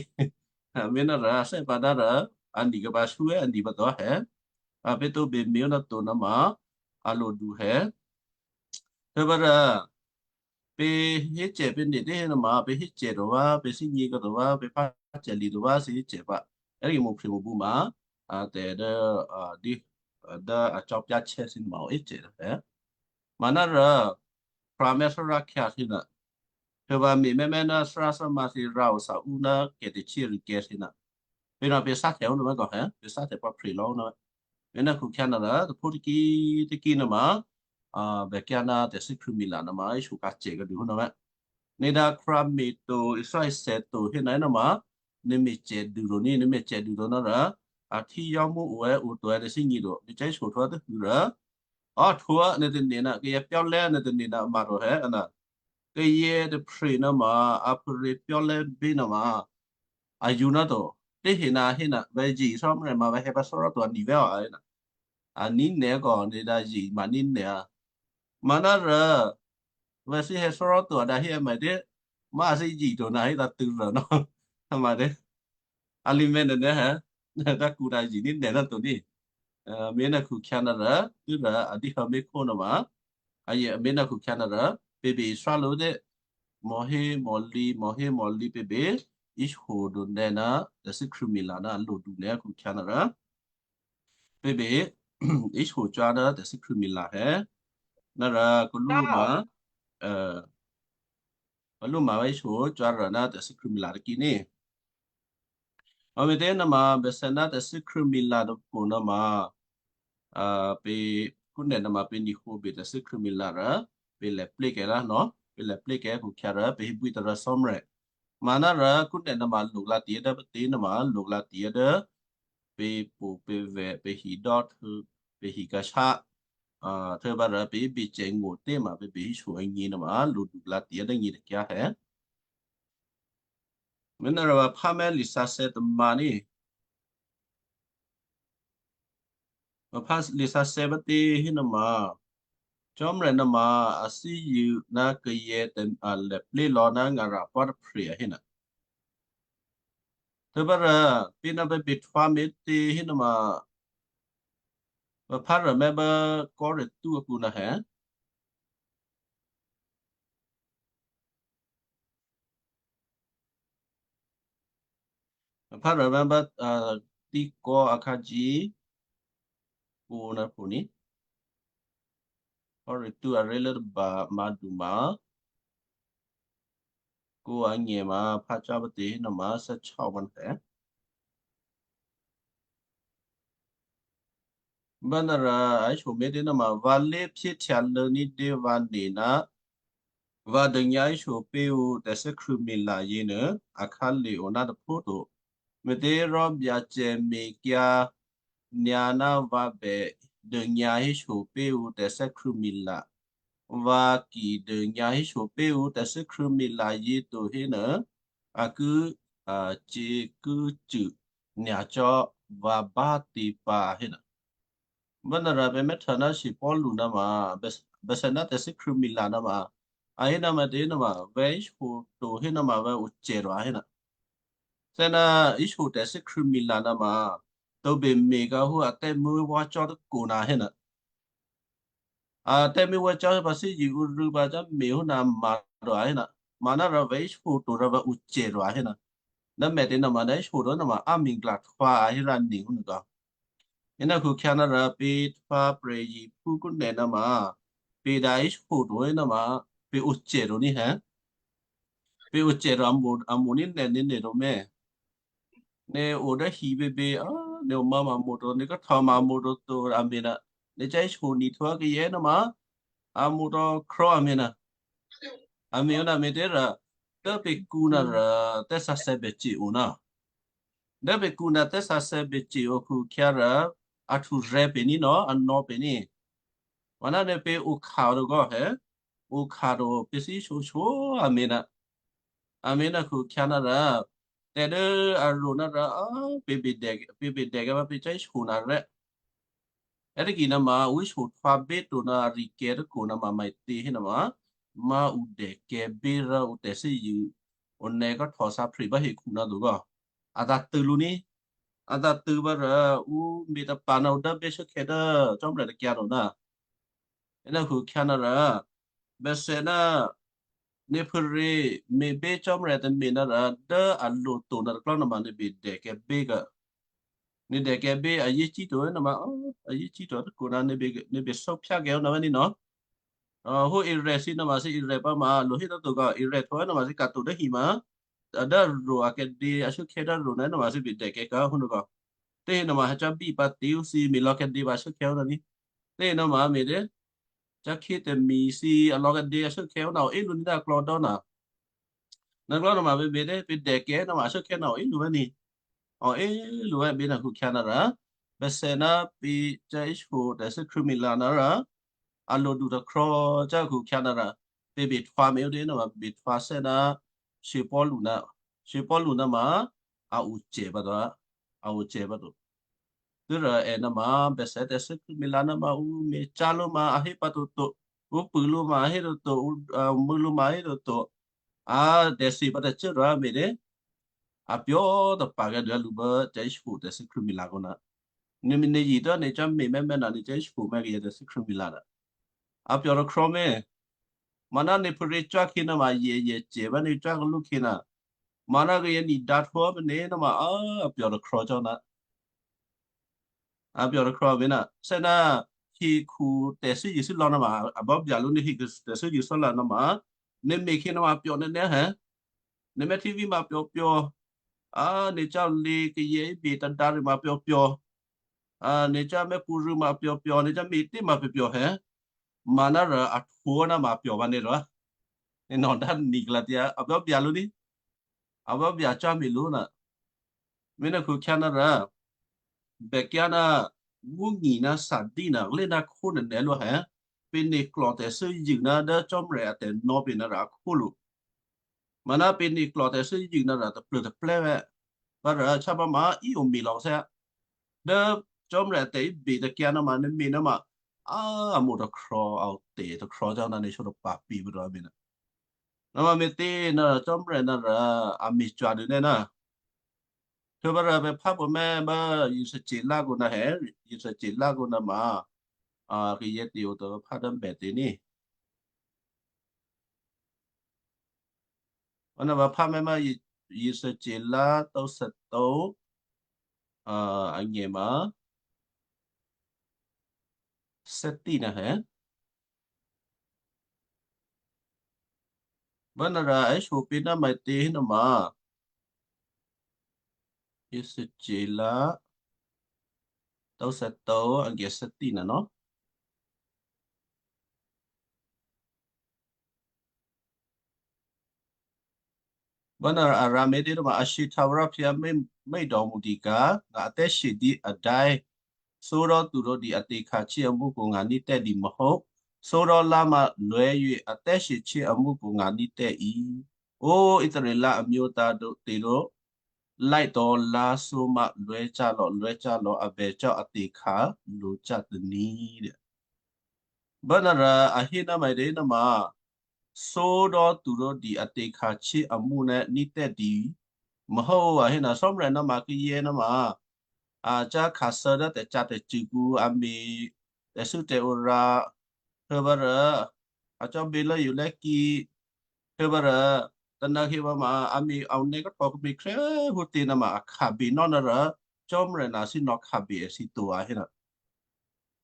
A, me̤ ná rò a thè́ pǎ ná rò, a ni̤ kaba shú è, a ni̤ pǎ to hè̌. A, pè̤ tǒ be me̤ ná to ná ma, a lo du hè̌. Tôbǎ rò, pè̤ hécè pè̤ nè̤ tè́ hé ná ma, pè̤ hécè to vǎ, pè̤ thígně kǒ to vǎ, pè̤ phá cè li to vǎ, thǐ hécè pǎ. È́, rì mo̤phre mo̤bǔ ma, a, tè̤ dố, a, dí, a, dố a cò́ pyá̤ chè́ thǐ ma ǔ hécè to hè̌. Manárò, Khrwamè̤ thárá khyǎ thǐ ná, tôbǎ me̤ mè̤mè̤ ná thárá thárá ma thǐ rǎo thǎ ǔ ná kè̤ tè̤chí rikè̤ thǐ ná. Pè̤ ná pè̤ sá tè̤ ó ná mè̤ kò hè̌, pè̤ sá tè̤ pǎ phrè lò̌ ná. Me̤ ná hukhyǎ ná rò, taphú taki, taki ná ma, a, bèkyǎ ná tè̤thû́ Khristmila ná ma, íshko ka̤cè kǒ dû hó ná mè̤. Nè̤ dǎ Khrwamè̤ to, Israel sè to hé ná ná ma, nè̤ me̤cè dû to ní, nè̤ me̤cè dû to ná rò, a thí yò́mú ǒ è, ǔ to è, nè̤ thígně to, nè̤ cá íshko htwá tôhû rò, a htwá nè̤ tônè̤ ná, kayǎ pyá̤lè́ nè̤ tônè̤ ná ma to hè̌, a ná. Kayè tôphrè ná ma, a phuôrě pyá̤lè́ bé ná ma, a yǔ ná to. Tè́ hé ná hé ná, vǎ zǐ Cò́marya ma vǎ hè̌ pǎ thárá to a ni̤ vè̤́ a, a ná. A ní̤ nè̤ kò, nè̤ dǎ zǐ ma ní̤ nè̤ a. Manárò, vǎ thǐ hè̌ thárá to a dǎ hé a ma tè̤, ma a thǐ zǐ to ná hé dǎ tû̌ rò ná. A ma tè̤. A lǐ mè̤ nè̤ nè̤ hè̌, dǎ kǔ dǎ zǐ ní̤ nè̤ ná to ní. A, me̤ ná hukhyǎ ná rò, tû́ rò, a dǐ hǎ mé̤ khó ná ma. A yě, me̤ ná hukhyǎ ná rò, pè̤ be Israel lǒ tè̤, mò̤ hé mò̤ lǐ, mò̤ hé mò̤ lǐ pè̤ be, íshko do nè̤ ná, tè̤thû́ Khristmila ná, a lo du nè̤ hukhyǎ ná rò. Pè̤ be, íshko cwá ná tè̤thû́ Khristmila hè̌. Ná rò, kǒ lú ma, a, kǒ lú ma vǎ íshko cwá rò ná tè̤thû́ Khristmila taki ní. A me̤ tè̤ ná ma, bèsè ná tè̤thû́ Khristmila tôpho ná ma, a, pè̤, kúnè ná ma pè̤ ni̤ hǒ be tè̤thû́ Khristmila rò, pè̤ lè̤ plékè rá nò̤, pè̤ lè̤ plékè hukhyǎ rò, pè̤ hí bwí tôrò Cò́marya. Manárò, kúnè ná ma loklǎ tè̤ dố pè̤ tè̤ ná ma, loklǎ tè̤ dố, pè̤ po pè̤ vè̤, pè̤ hidò́ htû̌, pè̤ hika̤shá, a, htû̌ bá rò pè̤ íbecè ngó̤ tè̤ ma pè̤ be íshko agně ná ma, lo duklǎ tè̤ dố nyě tôkyǎ hè̌. Me̤ ná rò vǎ phá mè̤ lisǎsè̌ tôma ní. Vǎ phá lisǎsè̌ bá tè̤ hé ná ma, Cò́marya ná ma, a thí yǔ ná kayè tè̤, a lè̤ plé lò̌ ná ngara̤ pwá tôphrè a hé ná. Htû̌ bá rò, pè̤ ná pè̤ be htwá me̤ tè̤ hé ná ma, vǎ phá rò mè̤ bá Kòrinthu akǔ ná hè̌. Vǎ phá rò mè̤ bá, a, Tito akhǎjǐ, kǔ ná phu ní. Kòrinthu aré̤ lố tôba mǎdu ma. Kǔ anyè ma phá cá bá tè̤ hé ná ma, thè́ chá o bá ná hè̌. Bá ná rò, a íshko me̤ tè̤ ná ma, vǎ lé phyéhtya lố ní̤dě vǎ nè̤ ná, vǎ dônyǎ íshko pé̤ ǔ tè̤thû́ Khristmila yěnuô, a khǎlye̤ o ná tôpho to. Me̤těhérò Byacè mekyǎ nyǎ ná vǎ bè dônyǎ híshko pé̤ ǔ tè̤thû́ Khristmila. Vǎ ki dônyǎ híshko pé̤ ǔ tè̤thû́ Khristmila yě to hénuô, a ki, a, cyě̤ ki cû nyacò́ vǎ bá tè̤ pǎ hénuô. Bá ná rò pè̤ mè̤ htwǒ ná Paulu ná ma, bè, bèsè ná tè̤thû́ Khristmila ná ma, a hé ná ma tè̤ ná ma, vǎ íshko to hé ná ma vǎ o cè rò a hé ná. Thè́ ná íshko tè̤thû́ Khristmila ná ma, tǒbè me̤ kǎ hú a tè̤muố̤ wá cò́ tôkǔ ná hé ná. A tè̤me̤wǎ cò́ pǎ thízye ǔ rû̌ pǎ cò́ me̤hóna mǎ rò a hé na, mǎ ná rǎ vè̤́ hó to rǎ vǎ ǔcè rò a hé na, nǎ mè̤ tě nama nè̤́ hó to nama á me̤ gla̤ htwǎ a hé rǎ nè̤ hó nè̤ kò. Hé ná khukhyá ná rǎ pě htwǎ prè̤yiphú kúnè nama pě dǎ í hó to hé nama pě ǔcè to ní hé. Pě ǔcè to a mo̤ ní nè̤ ní nè̤ to mè̤. Nè̤ o dố hi běbě, a, nè̤ o ma ma moto, nè̤ ká htò ma moto to, a me̤ na, nè̤ cá hí hó ni thuô̌ kayè́ ná ma, a moto khrò́ a me̤ na, a me̤ na me̤ tě rà, dố pě kǔ na rà, tè́sǎsè̌ bècè o na. Dố pě kǔ na tè́sǎsè̌ bècè o khukhyá rà, a hturè̤̌ pě ní nò́, a nò̌ pě ní. Vǎ ná nè̤ pě o kha o dogò́ hé, o kha to pě thí shǒshǒ, a me̤ na. A me̤ ná khukhyá ná rà, tè̤ dố a ro ná rà, a, pě bèdè, pě bèdè kè́ vǎ pě cá hí hó na rè́. Ètaki ná ma ǔ hó htwǎ bé to ná a rikè̤ tôko ná ma maitě hé ná ma, má ǔ dèkè̤ bé rò ǔ tè̤thè́zṳ̂, ǔ nè̌ ká htò sǎphre bá hekhu ná to gò. A tǎ̤tṳ̂ lǔ ní, a tǎ̤tṳ̂ bá rò ǔ me̤ tapa̤ ná ǔ dố bé shuốkhè̌ dố Cò́marya takyǎ to ná. Hé ná khukhyá ná rà, bèthè ná nè̤ phûrě me̤bě Cò́marya tôme̤ ná rà dố a lo to ná tôklò́ ná ma nè̤ bèdèkè̤ bé kà. Nè̤ dèkè̤ bé a yě cí to ná ma, a yě cí to tôko ná nè̤ bè, nè̤ bè sǒphyákè̤ ó ná vè̤́ ní nò́. Hó Irè thǐ ná ma thǐ Irè pǎ ma lo hé tǎ to kà Irè tho ná ma thǐ ka̤ to dố hi ma. A dố ro a kèdě a shuốkhè̌ dố ro ná ná ma thǐ bèdèkè̤ kà hó nò́ kà. Tě ná ma hacá bí pǎ tě ú thǐ me̤ lò̌ kèdě pǎ shuốkhè̌ ó ná ní. Tě ná ma me̤ dě. Cá khí tè̤mi̤ thǐ a lò̌ kèdě a shuốkhè̌ ó ná o é lǔ ní dá klò̌ dố ná. Ná klò́ ná ma bě bě dě, pě dèkè̤ ná ma a shuốkhè̌ ná o é lǔ vè̤́ ní. O é lǔ vè̤́ bě ná khukhyá ná rà. Bèthè ná pě cá hí hó tè̤thû́ Khristmila ná rà. A lo du tôkrò̤ cá khukhyá ná rà. Pě bè htwǎ me̤ ó dě ná ma bè htwǎ thè́ ná Shyěpawlu ná, Shyěpawlu ná ma a o cè pǎ to, a o cè pǎ to. Tû́rò è ná ma bèthè tè̤thû́ Khristmila ná ma ǔ me̤cyá̤ lǔ ma a hé pǎ toto, ǔ pṳ̂ lǔ ma a hé toto, ǔ, a, mû̌ lǔ ma a hé toto. A tè̤thè pǎ tacô rò a me̤ dě. A pyò̤ tapa̤ kè́ dû lǔ bố tè̤hí hó tè̤thû́ Khristmila kó ná. Nè̤, nè̤ yǐ tố nè̤ cá me̤ mè́mè́ ná nè̤ cá hí hó mè́ kayǎ tè̤thû́ Khristmila ná. A pyò̤ tôkrò̤ mè̤. Maná nè̤ phûrě cwákhǐ ná ma yèyè cè bá nè̤ cwá kalú khǐ ná. Maná kayǎ nè̤ dǎ htwǒ pǎ nè̤ ná ma, a, a pyò̤ tôkrò̤ cò́ ná. A pyò̤ tôkrò̤ me̤ ná, thè́ ná hekhu tè̤thû́ Jesǔ lò̌ ná ma, a bò́ bya lǔ ní hekhu tè̤thû́ Jesǔ lò̌ ná ma, nè̤ me̤ khǐ ná ma pyò̤ nè́ nè́ hè̌. Nè̤ mè́ T V ma pyò̤ pyò̤. A, nè̤ cá lě kayǎ ibè tadǎ rû ma pyò̤ pyò̤. A, nè̤ cá mè́ pṳ̌ rû ma pyò̤ pyò̤, nè̤ cá me̤tě ma pyò̤ pyò̤ hè̌. Maná rò a htwǒ ná ma pyò̤ pǎ nè̤ rò. Nè̤ nò̌ dá nè̤ kalǎ tyǎ, a bò́ bya lǔ ní. A bò́ bya cá me̤ lǔ ná. Me̤ ná khukhyá ná rà. Bèkyǎ ná, mǔngì ná sadí ná, lé ná khó nè̤ nè̤ lǔ hè̌. Pě nè̤ klò̤ tè̤thû́ yû ná dố Cò́marya a tè̤nò̌ pě ná rà a khó lǔ. Maná pě nè̤ klò̤ tè̤thû́ yû ná rà tôplô tôplè́ vè̤́. Vǎ rà cá bá ma í o me̤ lò̌ thè́. Dố Cò́marya tè̤ ibè takyǎ ná ma nè̤ me̤ ná ma, a, a mo̤ tôkrò̤, a o tè̤ tôkrò̤ cò́ ná nè̤ shó tapa̤ pǐ pǎ rò a me̤ ná. Ná ma me̤tě ná Cò́marya ná rà a me̤cwa̤ dû nè́ ná. Htuô̌ bá rà pè̤ phá pò mè́ bá Yisacela kó ná hè̌, Yisacela kó ná ma, a, kayǎ tè̤ o tôphá dố bètě ní. Vǎ ná vǎ phá mè́ má Yisacela tǒ thètǒ, a, a nyè ma, thè́tí ná hè̌. Vǎ ná rà è́ shyo pě ná maitě hé ná ma. Yisacela tǒ thètǒ a nyè thè́tí ná nò́. Vǎ ná a rǎ me̤tě ná ma a shyěhtǎ̤ vǎ rò phyǎ mé, mé dòmodika, ngà atè̤shyě dǐ adai. Thǒ rò tu rò di a tè̤kha htyě amú kò ngà ní̤ tè́ di mòhó. Thǒ rò lá ma luè̤́ yě atè̤shyě htyě amú kò ngà ní̤ tè́ í. Ó Israel amyotǎ̤ dǒ tě rò, láitǒ lá thǒ ma luè̤́ cá lò̌, luè̤́ cá lò̌, a bè cò́ a tè̤kha lǒ cá tôní̤. Vǎ ná rà a hé ná maitě ná ma, thǒ rò tu rò di a tè̤kha htyě amú ná ní̤ tè́ di. Mòhó a hé ná Cò́marya ná ma kayǎ ná ma, a cá khǎthǎ dố tè̤cǎ tè̤cṳ̂ kǔ a me̤ tè̤thû́ tè̤ora, Htuô̌pǎ rò a cò́bě lốyolè́kí. Htuô̌pǎ rò tônakhi pǎ ma a mi aonè̌ kò́ tò̤ kemǐ khrè́ phútě nuôma a khabenò́ ná rò Cò́marya ná thǐ nò̌khabe èthǐ to a hé ná.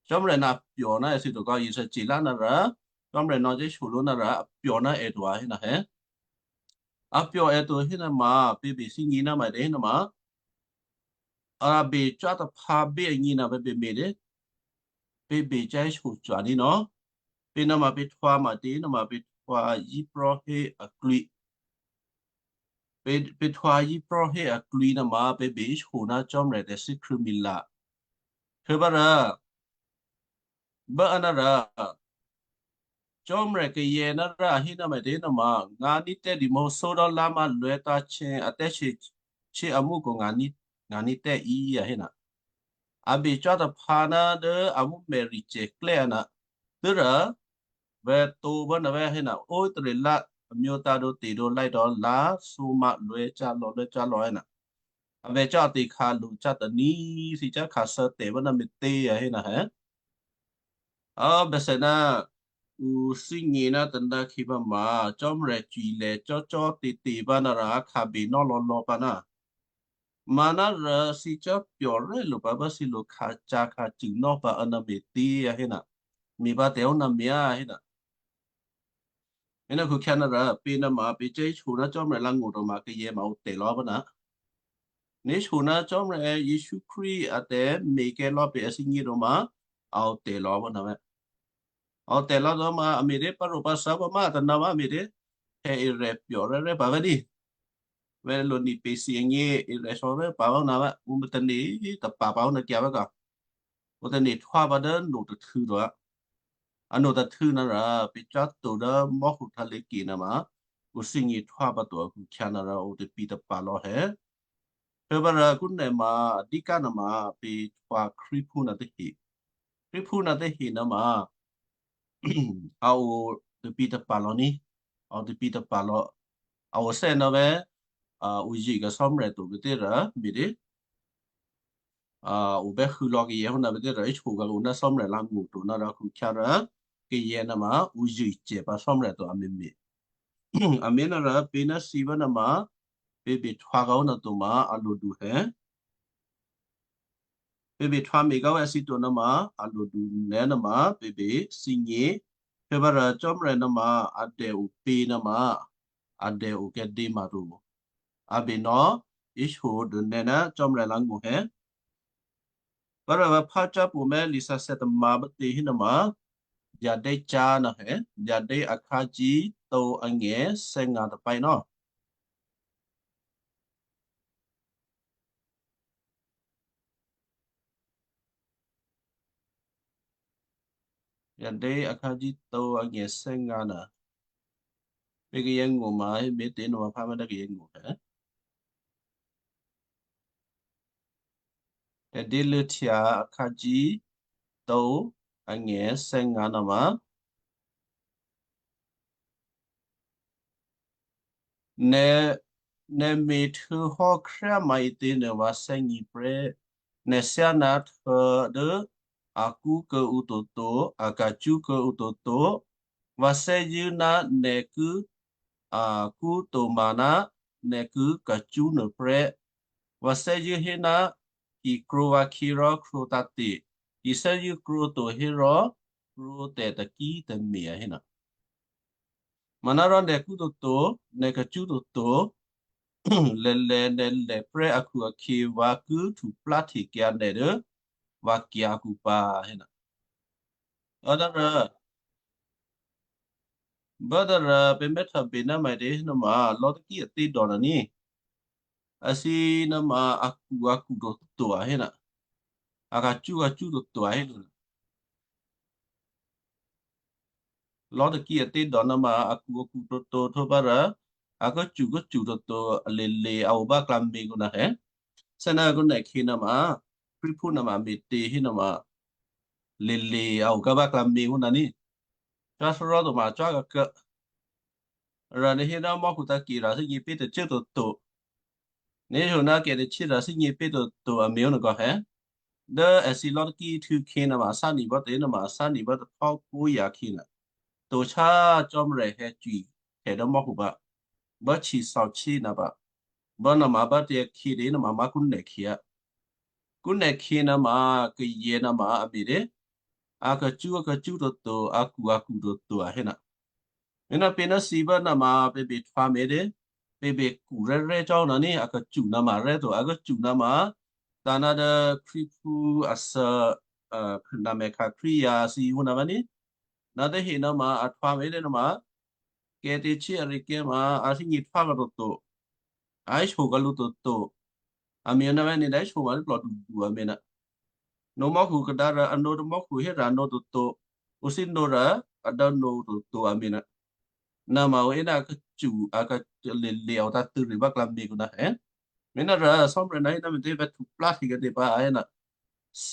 Cò́marya ná a pyò̤ ná èthǐ to kò́ Israel ce̤lá ná rò Cò́marya nò̌ Jesǔ ló ná rò a pyò̤ ná è to a hé ná hé. A pyò̤ è to hé ná ma pě bè thígně ná ma dě hé ná ma. A bè cò́ taphǎ bě agně ná pě bè me̤ dě. Pě bè cò́ hé shyocò̤ ní nò́. Pě ná ma pě htwǎ ma dě ná ma pě htwǎ yíprò̤́ hé aklwǐ. Pě, pě htwǎ yíprò̤́ hé aklwǐ ná ma pě bè hé shyocò̤ ná Cò́marya tè̤thè́krṳ̂̌mila. Htuô̌pǎ rò, bố a ná rò, Cò́marya kayè̌ ná rò a hé ná ma dě ná ma, ngǎ ní̤ tè́ dǐ mò̌ sódò́ lámá luè̤̌tǎ̤ chè̌ a tè́chè, chè amú kò ngǎ ní̤, ngǎ ní̤ tè́ í a hé ná. A bè cò́ taphǎ ná dố a mǔmè̤ ricè̤klè́ a ná. Tû́rò, vè̤ to bố ná vè̤ hé ná, ó Israel a myǒ tǎ dǒ te dǒ láì dò́ lá, sǒmǎ luè̌ cálò̌ luè̌ cálò̌ hé ná. A vè̤ cò́ a tekhǎ lo cò́ tôní, thǐ cò́ khǎsǎ tè̤ bố ná me̤tě a hé ná hé. A bèsè ná ǔ thígně ná tônakhi pǎ ma Cò́marya cwi̤lè̤ cò́cò́ tete pǎ ná rò a khabenò́ lò̌lò̌ pǎ ná. Manárò thǐ cò́ pyò̤rè́ lo pǎ bố thǐ lo khǎcǎ khǎcṳ̂ nò́ pǎ a ná me̤tě a hé ná. Me̤ pǎ tè̤ ó ná me̤ a hé ná. Mí ná khukhyǎ ná rò pě ná ma pě cò́ hé shyocò̤ ná Cò́marya lǎngó̤ to ma kayè̌ ma ǔ tè̤ lò̌ pǎ ná. Ní shyocò̤ ná Cò́marya Jesǔ Krístu a tè̤me̤kè̌ lò̌ pě a thígně to ma a ǔ tè̤ lò̌ pǎ ná vè̤. A ǔ tè̤ lò̌ to ma a me̤ dě pǎ rò pǎ sǎ pǎ má a tôná ma a me̤ dě. Hé Israel pyò̤rè́rè́ pǎ vè̤ ní. Vè̤ lo ni pě si agně Israel sò̌rè́ pǎ vǎ ná vè̤. Ǔ mǎ tane̤ tapa̤ pǎ ná kyǎ vè̤ kò. Ǔ tane̤ htwǎ pǎ dố no tôhtû̌ to a. A no tôhtû̌ ná rò pě cò́ to dố mò́khu htyělé̤kè ná ma ǔ thígně htwǎ pǎ to a khukhyǎ ná rò ǔ tapǐ tapa̤ lò̌ hé. Htuô̌pǎ rò kúnè ma a díká ná ma pě htwǎ Krístuphú ná tahe. Krístuphú ná tahe ná ma a ǔ tapǐ tapa̤ lò̌ ní. A ǔ tapǐ tapa̤ lò̌. A ǔ thè́ ná vè̤, a ǔ zye kǎ Cò́marya to pě tě rò me̤ dě. A ǔ bè́ hû̌ lò̌ kayè̌ hó ná pě tě rò hé shyocò̤ kǎ ǔ ná Cò́marya lǎngó̤ to ná rò khukhyǎ rò kayè̌ ná ma ǔ zye cè pǎ Cò́marya to a me̤ me̤. A me̤ ná rò pě ná thǐ vè̤ ná ma pě bè htwǎ kǎ ǔ ná to ma a lodu hé. Pě bè htwǎ me̤ kǎ vè̤ thǐ to ná ma a lodu nè̤ ná ma pě bè thígně. Htuô̌pǎ rò Cò́marya ná ma a dè̌ ǔ pě ná ma a dè̌ ǔ kèdě ma to. A bè nò̌ hé shyocò̤ dố nè̤ ná Cò́marya lǎngó̤ hé. Pǎ rò vè̤ phǎ cò́ pǔ mè̤ lisǎsè̌ tômǎ bá tě hé ná ma Byadè cǎ ná hé, Byadè akhǎ cí to angè̤ thè́ngǎ tôpè́ nò́. Byadè akhǎ cí to angè̤ thè́ngǎ ná. Pě kayè̌ ngó̤ ma hé me̤tě ná ma phǎ mè̤ dố kayè̌ ngó̤ hé. Tè̤dě lô̌htya akhǎ cí to angè̤ thè́ngǎ ná ma. Nè̤, nè̤ me̤htuô̌hò́ khryáma ǐtě nuô vǎ thè́gně prè́. Nè̤ thyáná htuô̌ dố a kṳ́ kuô̌ǔ toto, a ka̤cṳ́ kuô̌ǔ toto. Vǎ thè́zṳ̂́ ná nè̤ ki a kṳ́ to ma ná nè̤ ki ka̤cṳ́ nuô prè́. Vǎ thè́zṳ̂́ hé ná ki krwǒ vǎkhyě rò krwǒ tǎ̤te̤. Ki thè́zṳ̂́ krwǒ to hérò krwǒ tè̤ takí tôme̤ a hé ná. Manárò nè̤ kṳ́ toto, nè̤ ka̤cṳ́ toto, lèlè nè̤ lè̤ prè́ akhu-akhyě vǎ ki htuplá-hte kyǎ nè̤ dố vǎ kyǎ̤kǔ pǎ hé ná. Ná rò, bá dá rò pě mè̤ htwǒ bě ná ma dě ná ma lò̤́taki a tě dò̌ ná ní. A thǐ ná ma a kṳ́ a kṳ́ toto a hé ná. A ka̤cṳ́ a ka̤cṳ́ toto a hé ná. Lò̤́taki a tě dò̌ ná ma a kṳ́ a kṳ́ toto htuô̌pǎ rò a ka̤cṳ́ a ka̤cṳ́ toto a lělě a o bá klǎměkǔ ná hé. Thè́ná kǔ nè̤ khyě ná ma Krístuphú ná ma me̤tě hé ná ma lělě a o ká bá klǎměkǔ ná ní. Cò́ thárò́ to ma cò́ ka̤kǔ. Rò nè̤ hé ná mò́khu tǎ̤kè rò thígně pě tacṳ́ toto. Nè̤ hé ná kè̤ tachyé rò thígně pě toto a me̤ ó nè̤ kò hé. dố èthǐ lò̤́ takí htû̌ khyě nuôma a sá ni bá tě nuôma a sá ni bá taphò́ kóyǎ khyě nuô. Tochá Cò́marya hè̌cwi hè dố mò́khu pǎ. Bá chisochi nuô pǎ. Bá nuôma bá tě khyě tě nuôma má̤ kúnè khyě. Kúnè khyě nuôma kayè nuôma a me̤ dě. A kacṳ́ a kacṳ́ toto, a ku a ku toto a hé nuô. Mena pě ná thǐ bá nuôma pě bè htwǎ me̤ dě. Pě bè ku rè́rè́ cò́ nuô ní a kacu nuôma rè́ to, a kacu nuôma. Tǎ ná dố Krístuphú a thǎ, a, namèkhǎ Krístu thǐ hú nuô ní. Ná tahe nuôma a htwǎ me̤ dě nuôma. Kè̤ tě htyě arikè̤̌ ma a thínyě̤ htwá kǎ toto. A íshyo kǎ lǔ toto. A me̤ ná vè̤́ ni dá íshyo ma dố plòdu a me̤ nuô. Nǒ mò́khu kadǎ rò a nǒ dố mò́khu hé rò a nǒ toto. Ǔ thíno rò a dố nǒ toto a me̤ nuô. Nuôma ǔ é ná a kacu a kalele a otǎ̤tṳ̂̌ rì báklǎ me̤ kǒ ná è. Me̤ ná rò Cò́marya ná hé ná me̤tě vè̤́ htuplá hte kè́ tě pǎ a hé nuô.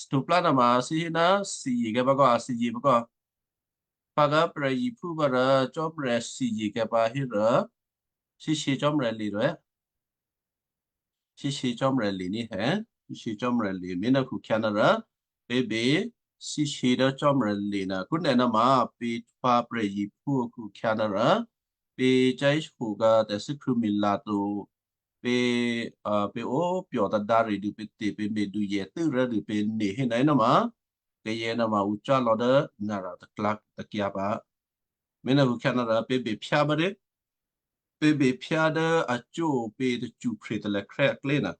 Htuplá nuôma a thí hé ná thǐzye kè́ pǎ kò a thǐzye pǎ kò. Pǎ kǎ prè̤iphú pǎ rò Cò́marya thǐzye kè́ pǎ hé rò, shyé Cò́marya le rò è. Shyé Cò́marya le ní è. Shyé Cò́marya le me̤ ná khukhyǎ ná rò, pě bè shyé dố Cò́marya le ná kúnè nuôma pě htwǎ prè̤iphú khukhyǎ ná rò, pě cáíshyo kǎ tè̤thû́ Krístu Milatu, pě, a, pě ó pyò̤ tadǎ rì dû pě tě pě me̤ dû yè tû́ rá dû pě ne hé ná nuôma, kayè nuôma ǔ cá lò̌ dố nara taklǎ takyǎ pǎ. Me̤ ná khukhyǎ ná rò pě bè phyá bá dé. Pě bè phyá dố a cóo pě tacuphrè talèkrè́ aklé nuô.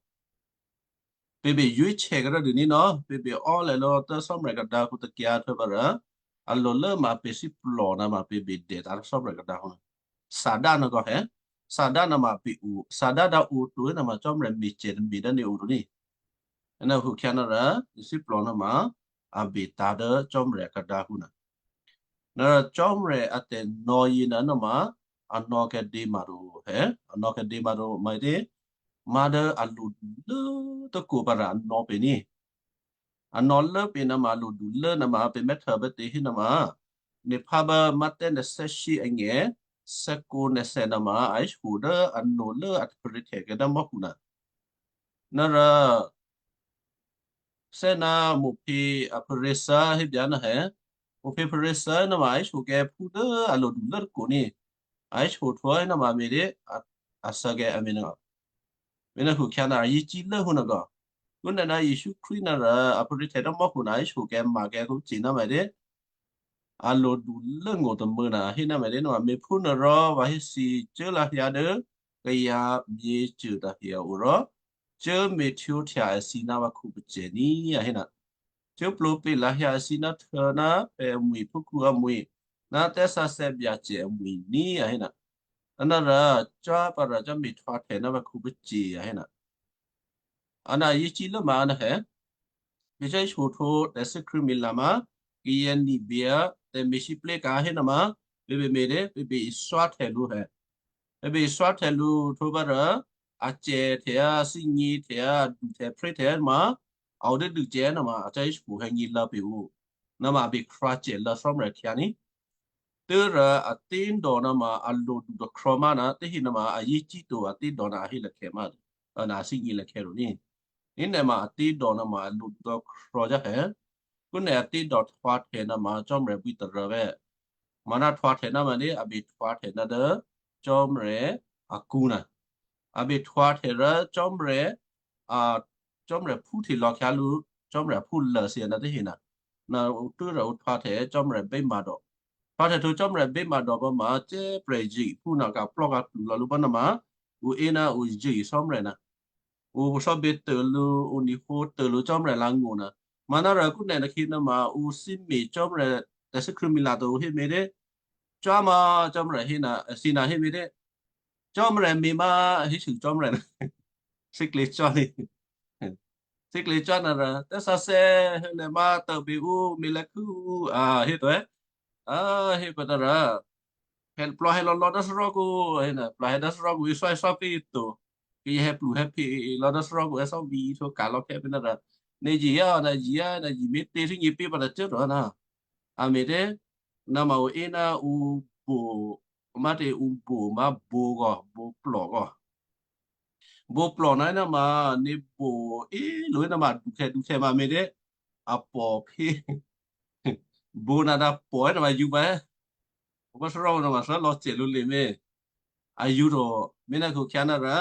Pě bè yǒchè kǎ rò dû ní nò́, pě bè ò́lè lò̌ dố Cò́marya kadǎkǔ takyǎ htuô̌ pǎ rò, a lo̤ lố ma pě thíplò nuôma pě bè dè tǎ dố Cò́marya kadǎkǔ. Thadá nuô kò è. Thadá nuôma pě o, thadá dǎ o to nuôma Cò́marya me̤cè tôme̤ dố ni o to ní. Ná khukhyǎ ná rò, thíplò nuôma, a bè tǎ dố Cò́marya kadǎkǔ nuô. Ná Cò́marya a tè̤nò̌ yě nuô nuôma, a nò̌ kè́ dě ma to è, a nò̌ kè́ dě ma to, ma dě, ma dố a lodu lố tôkô pǎ rò a nò̌ pě ní. A nò̌ lố pě nuôma a lodu lố nuôma pě mè́ htuô bá tě hé nuôma. Nè̤ phá bá Matteo nè̤ thè́shyé angè̤, thè́kǒ nè̤ thè nuôma a íshyo dố a nò̌ lố a taphǎ rû̌htè̌ kè́ dố mò́khu nuô. Ná rò, thè́ ná mòphě a Pharisěophú hé byá ná è. Mòphě Pharisěophú nuôma a íshyo kè́ phú dố a lodu lố tôkô ní. A íshyo htuô̌ nuôma me̤ dě, a, a thè́gně a me̤ nuô. Me̤ ná khukhyǎ ná a yě cí lố hú nuô kò. Kúnè ná Jesǔ Krístu ná rò a Pharisěophú dố mò́khu nuô a íshyo kè́ ma kè́ khǒ cye ná me̤ dě. A lodu lố ngó̤ tômû̌ nuô a hé ná me̤ dě nuôma me̤phúnuô rò vǎ hé thǐ cuố lahyǎ dố kayǎ myěcô tahe a o rò, cuố me̤htwǒhtya èthǐ ná vǎ khǔpacè̤̌ ní꤮, a hé ná. Cuố plwǒ pě lahyǎ èthǐ ná htuô̌ ná pè̤ amwi̤ phúkhǔ amwi̤, ná Thè́ Sǎsè̌ Byacè amwi̤ ní꤮, a hé ná. Ná rò, cá pǎ rò cá me̤htwǒhtya ná vǎ khǔpacè̤̌, a hé ná. A ná yě cí lố ma a ná è. Pě cá íshyo htwǒ tè̤thû́ Krístu Milatu ma, kayǎ ni̤bè tè̤me̤sǐplé̤ ka̤ hé nuôma, pě bè me̤ dě, pě bè iswáhtè̌ lǔ è. Pě bè iswáhtè̌ lǔ htwǒ pǎ rò, a cè htè̌, a thínyě̤ htè̌, a duhtè̌ phréhtè̌ ma, a o dố dûcè nuôma, a cá íshyo hè̌ nyě̤lǎ pě o. Nuôma a bè khrwacè lǎ Cò́marya khyǎ ní. Tû́rò a té̤dò nuôma a lodu tôkhò̌ má ná, tahe nuôma a yě cí to a té̤dò ná a hé lakhè má. A ná a thínyě̤ lakhè ro ní. Ní nè̤ ma a té̤dò nuôma a lodu tôkhò̌ já è. Kúnè a té̤dò htwǒhtya nuôma Cò́marya bwí tôrôvè̤. Manárò htwǒhtya nuôma ní a bè htwǒhtya ná dố Cò́marya akǔ nuô. A bè htwǒhtya rò Cò́marya, a, Cò́marya phúhte lò̌ khyǎ lǔ, Cò́marya phúlô thǐ ná tahe ná. Ná ǔ tû́rò ǔ htwǒhtya Cò́marya běmǎdò. Htwǒhtya htwǒ Cò́marya běmǎdò pǎ ma cè̤́ prè̤zṳ̂́ phú ná kaplò́ kaplwǒ lǔ pǎ nuôma, ǔ é ná ǔ zṳ̂́ Cò́marya ná. Ǔ sò̌bě tôlǔ, ǔ ní̤hǒ tôlǔ Cò́marya lǎ̤ngó̤ ná. Manárò kúnè nè̤khǐ nuôma ǔ thímè Cò́marya tè̤thû́ Krístu Milatu hé me̤ dě. Cò́ ma Cò́marya hé ná, èthǐ ná hé me̤ dě. Cò́marya me̤ ma hé sû Cò́marya ná. Sǐklě cò́ ní. Sǐklě cò́ ná rò, Thè́ Sǎsè̌ hé lè̤ ma tôbè ǔ, me̤ lè̤khû́ ǔ, a, hé to è. A, hé pǎ tôrò. Hé plò̤ hé lò̌lò̌ dố thárò́kǔ, hé ná, plò̤ hé dố thárò́kǔ, iswá iswá pí to. Kì hé plwǒ hé phi lò̌ dố thárò́kǔ, èthò́ vǐ htwǒ ka̤ lò̌ kè́ pě ná rò. Nè̤ zye yá, nè̤ zye yá, nè̤ zye me̤tě thínyě̤ pí pǎ tacô rò ná. A me̤ dě, nuôma ǔ é ná ǔ bǒ, má tě ǔ bǒ, má bǒ kò, bǒ plò̤ kò. Bǒ plò̤ ná nuôma, nè̤ bǒ é lǔ nuôma duhtè̌ duhtè̌ ma me̤ dě. a pò phí. Bó ná dá pò ná ma yǔ bá. Bó sárò́ ná ma sárò́ lò̌ cè lǔ le mé. A yǔ to, mé ná khukhyá ná rǎ.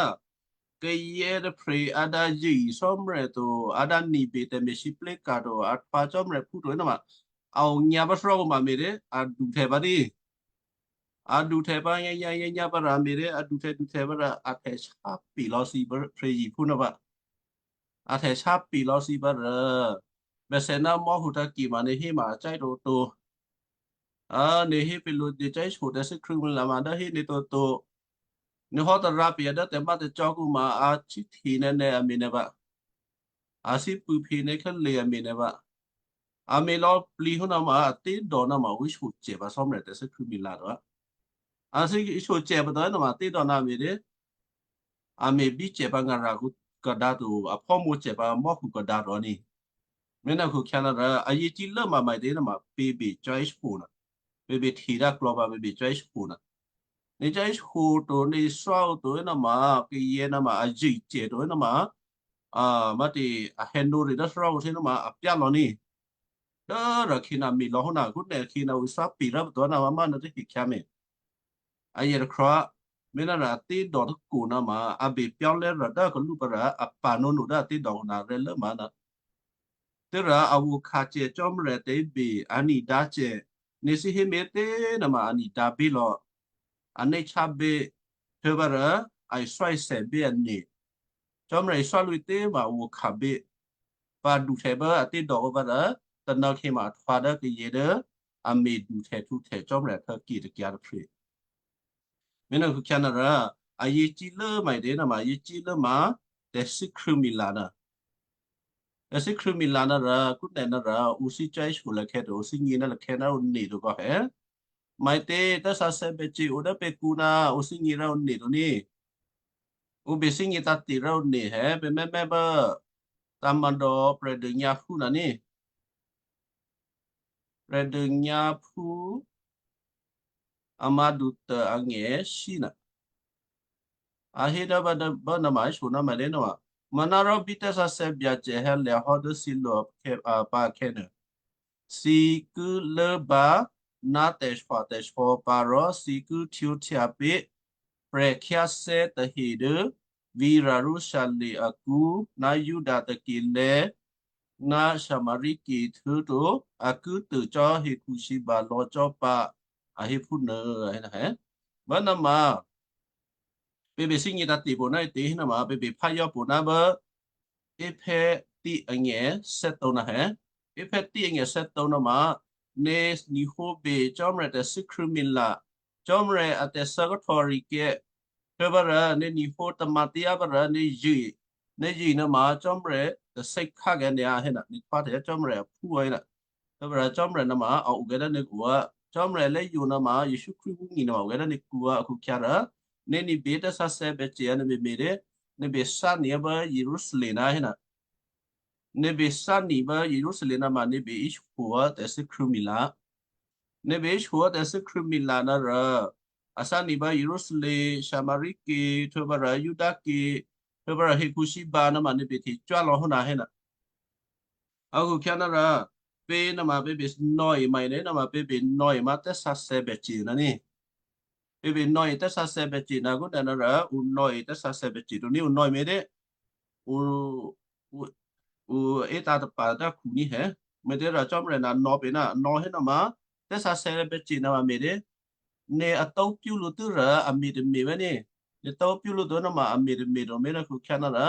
Kayǎ tôprè̤ a dǎ yě Cò́marya to, a dǎ nibè tè̤me̤sǐpléka̤ to, a pa Cò́marya phú to ná ma. A onyǎ bá sárò́ ma me̤ dé, a duhtè̌ bá dé. A duhtè̌ pǎ nyǎnyǎnyǎnyǎ pǎ rǎ me̤ dé, a duhtè̌ duhtè̌ pǎ rǎ, a htè̌ sápè lò̌ thǐ pá phreyiphú ná pǎ. A htè̌ sápè lò̌ thǐ pǎ rǎ. Bèsè ná mò́hutǎ̤kè ma nè̤ hé ma a cáí tǒtǒ. A, nè̤ hé pè lǔ dè cáí sho tè̤thû́ Khristmila ma dố hé nè̤ tǒtǒ. Nè̤ hò́ tarǎ pè dố tè̤má̤tè̤cò́ kǔ ma a cíhte nè́ nè́ a me̤ nè́ pǎ. A sǐpṳ̂́ phe nè́ khè́lè a me̤ nè́ pǎ. A me̤ lò̌ plǐ hú ná ma a tédò ná ma ǔ shocè̤ pǎ Cò́marya tè̤thû́ Khristmila to. A thû́ shocè̤ pǎ to ná ma a tédò ná a me̤ dé. A me̤ bícè̤ pǎ ngarakǔ kadǎ to, a phò́mǒcè̤ pǎ mò́khu kadǎ to ní. Mé ná khukhyá ná rǎ, a yě cí lố ma maǐ dé ná ma pě bè cáí sho ná. Pě bè hte dá klò̌ pǎ pě bè cáí sho ná. Nè̤ cáí sho to, nè̤ thwáǔ to ná ma kayǎ ná ma a zṳ̂ cè to ná ma, a, mátě a hè̌nǒ rè dố thárá ǔ thé ná ma a pyá lò̌ ní. Dố rò khyě ná me̤ lò̌ hó ná kú nè̤ khyě ná ǔ thá pè rá pǎ to ná ma ná dố hekhyá me̤. A yě tôkrò, mé ná rǎ a tédò tôkwo ná ma a bè pyá̤lè́ rò dố kalú pǎ rǎ a pa̤ nónò dố a tédò ná rè̤́ lố ma ná. Tû́rò a ǔ khǎcè Cò́marya tè̤bè a nidácè, nè̤ thǐ hé me̤tě ná ma a nidǎ bí lò̌. Ané̤ chábě, htuô̌pǎ rò a iswáisè bí ané̤. Cò́marya iswá lǔ ǐtě ma a okhǎbě. Pǎ duhtè̌ bố a tédò̌ ó bá rò, tônò̌khyě ma a htwǎ dố kayě dố a me̤ duhtè̌htǔhtè̌ Cò́marya htô̌ ke takyǎ̤ tôphrě. Mí ná khukhyá ná rò, a yěcí lố maǐtě ná ma a yěcí lố ma tè̤thû́ Khristmila ná. Tè̤thû́ Khristmila ná rò, kúnè ná rò, ǔ thícáí shyolèkhè̌ to, ǔ thígně ná lèkhè̌ ná ǔ ne̤ to kò hè. Maǐtě tè̤sǎsè̌ bècè o dố pè̤kǔ ná ǔ thígně rá ǔ ne̤ to ní. Ǔ bè thígně tǎ̤te̤ rá ǔ ne̤ hè, pè̤ mè́mè́ bố tǎ̤mǎdò̌ Prè̤dônyǎphú ná ní. Prè̤dônyǎphú a mǎdu tô angè̤ shí ná. A hé dố bá dố bá ná ma héshyona ma lé ná ma. Manárò bí tè̤sǎsè̌ Byacè hyǎlya̤ hò́ dố thǐlo̤ akhè̌, a, pǎ akhè̌nuô, thǐ ki lốbǎ ná tè̤shyatè̤shyǎ pǎ rò thǐ ki htwǒhtya pé̤ prè̤khyáthè́ tahe dố vǐ̤ Jerusalem akǔ ná Juda takilè̤̌ ná Samari ke htuô̌to a ki tô cò́ hekhusǐba lò̌ cò́ pǎ, a hé phúnuô, a hé ná hè. Bá ná ma, pè̤ bè thígně tǎ̤te̤ pô ná ǐtě hé ná ma, pè̤ bè pháyò́ pô ná bố Ephesi angè̤ thè́tǒ ná hè. Ephesi angè̤ thè́tǒ ná ma, nè̤ ni̤hǒ bè Cò́marya tè̤thû́ Khristmila, Cò́marya a tè̤thè́ kahtòrikè̤, htuô̌pǎ rò nè̤ ni̤hǒ tamatyá pǎ rò nè̤ zye, nè̤ zye ná ma Cò́marya tè̤thè́ khákè̤ nè̤ a hé ná, nè̤ khwá tè̤ Cò́marya aphú a hé ná. Htuô̌pǎ rò Cò́marya ná ma a o kè̤ dố nè̤ kǔ a, Cò́marya lè́ yǒ ná ma Jesǔ Krístu phúngì ná ma o kè̤ dố nè̤ kǔ a, a khukhyǎ rò, nè̤ ni̤ bè tè̤sǎsè̌ bècè a nè̤ me̤ me̤ dé, nè̤ bè thá nè̤ bố Jerusalem ná hé ná. Nè̤ bè thá nè̤ bố Jerusalem ná ma nè̤ bè íshyo a tè̤thû́ Khristmila. Nè̤ bè íshyo a tè̤thû́ Khristmila ná rò, a thá nè̤ bố Jerusalem, Samari ke, htuô̌pǎ rò Juda ke, htuô̌pǎ rò hekhusǐba ná ma nè̤ bè htecuố lò̌ hó ná hé ná. A khukhyǎ ná rò, pè̤ ná ma pè̤ bè nò̌e maǐ nè̤ ná ma pè̤ bè nò̌e ma tè̤sǎsè̌ bècè ná ní. Pè̤ bè nò̌e tè̤sǎsè̌ bècè ná kúnè ná rò, ǔ nò̌e tè̤sǎsè̌ bècè to ní ǔ nò̌e me̤ dé. Ǔ, ǔ, ǔ ètǎ̤ tapa̤ dố a khu ní hè. Me̤ dé rò Cò́marya ná nò̌ pè̤ ná nò̌ hé ná ma, tè̤sǎsè̌ bècè ná ma me̤ dé. Nè̤ a tǒ pyú lǔ tû́ rò a me̤ tôme̤ wè́ ní. Nè̤ tǒ pyú lǔ tû́ ná ma a me̤ tôme̤ to me̤ ná khukhyǎ ná rò.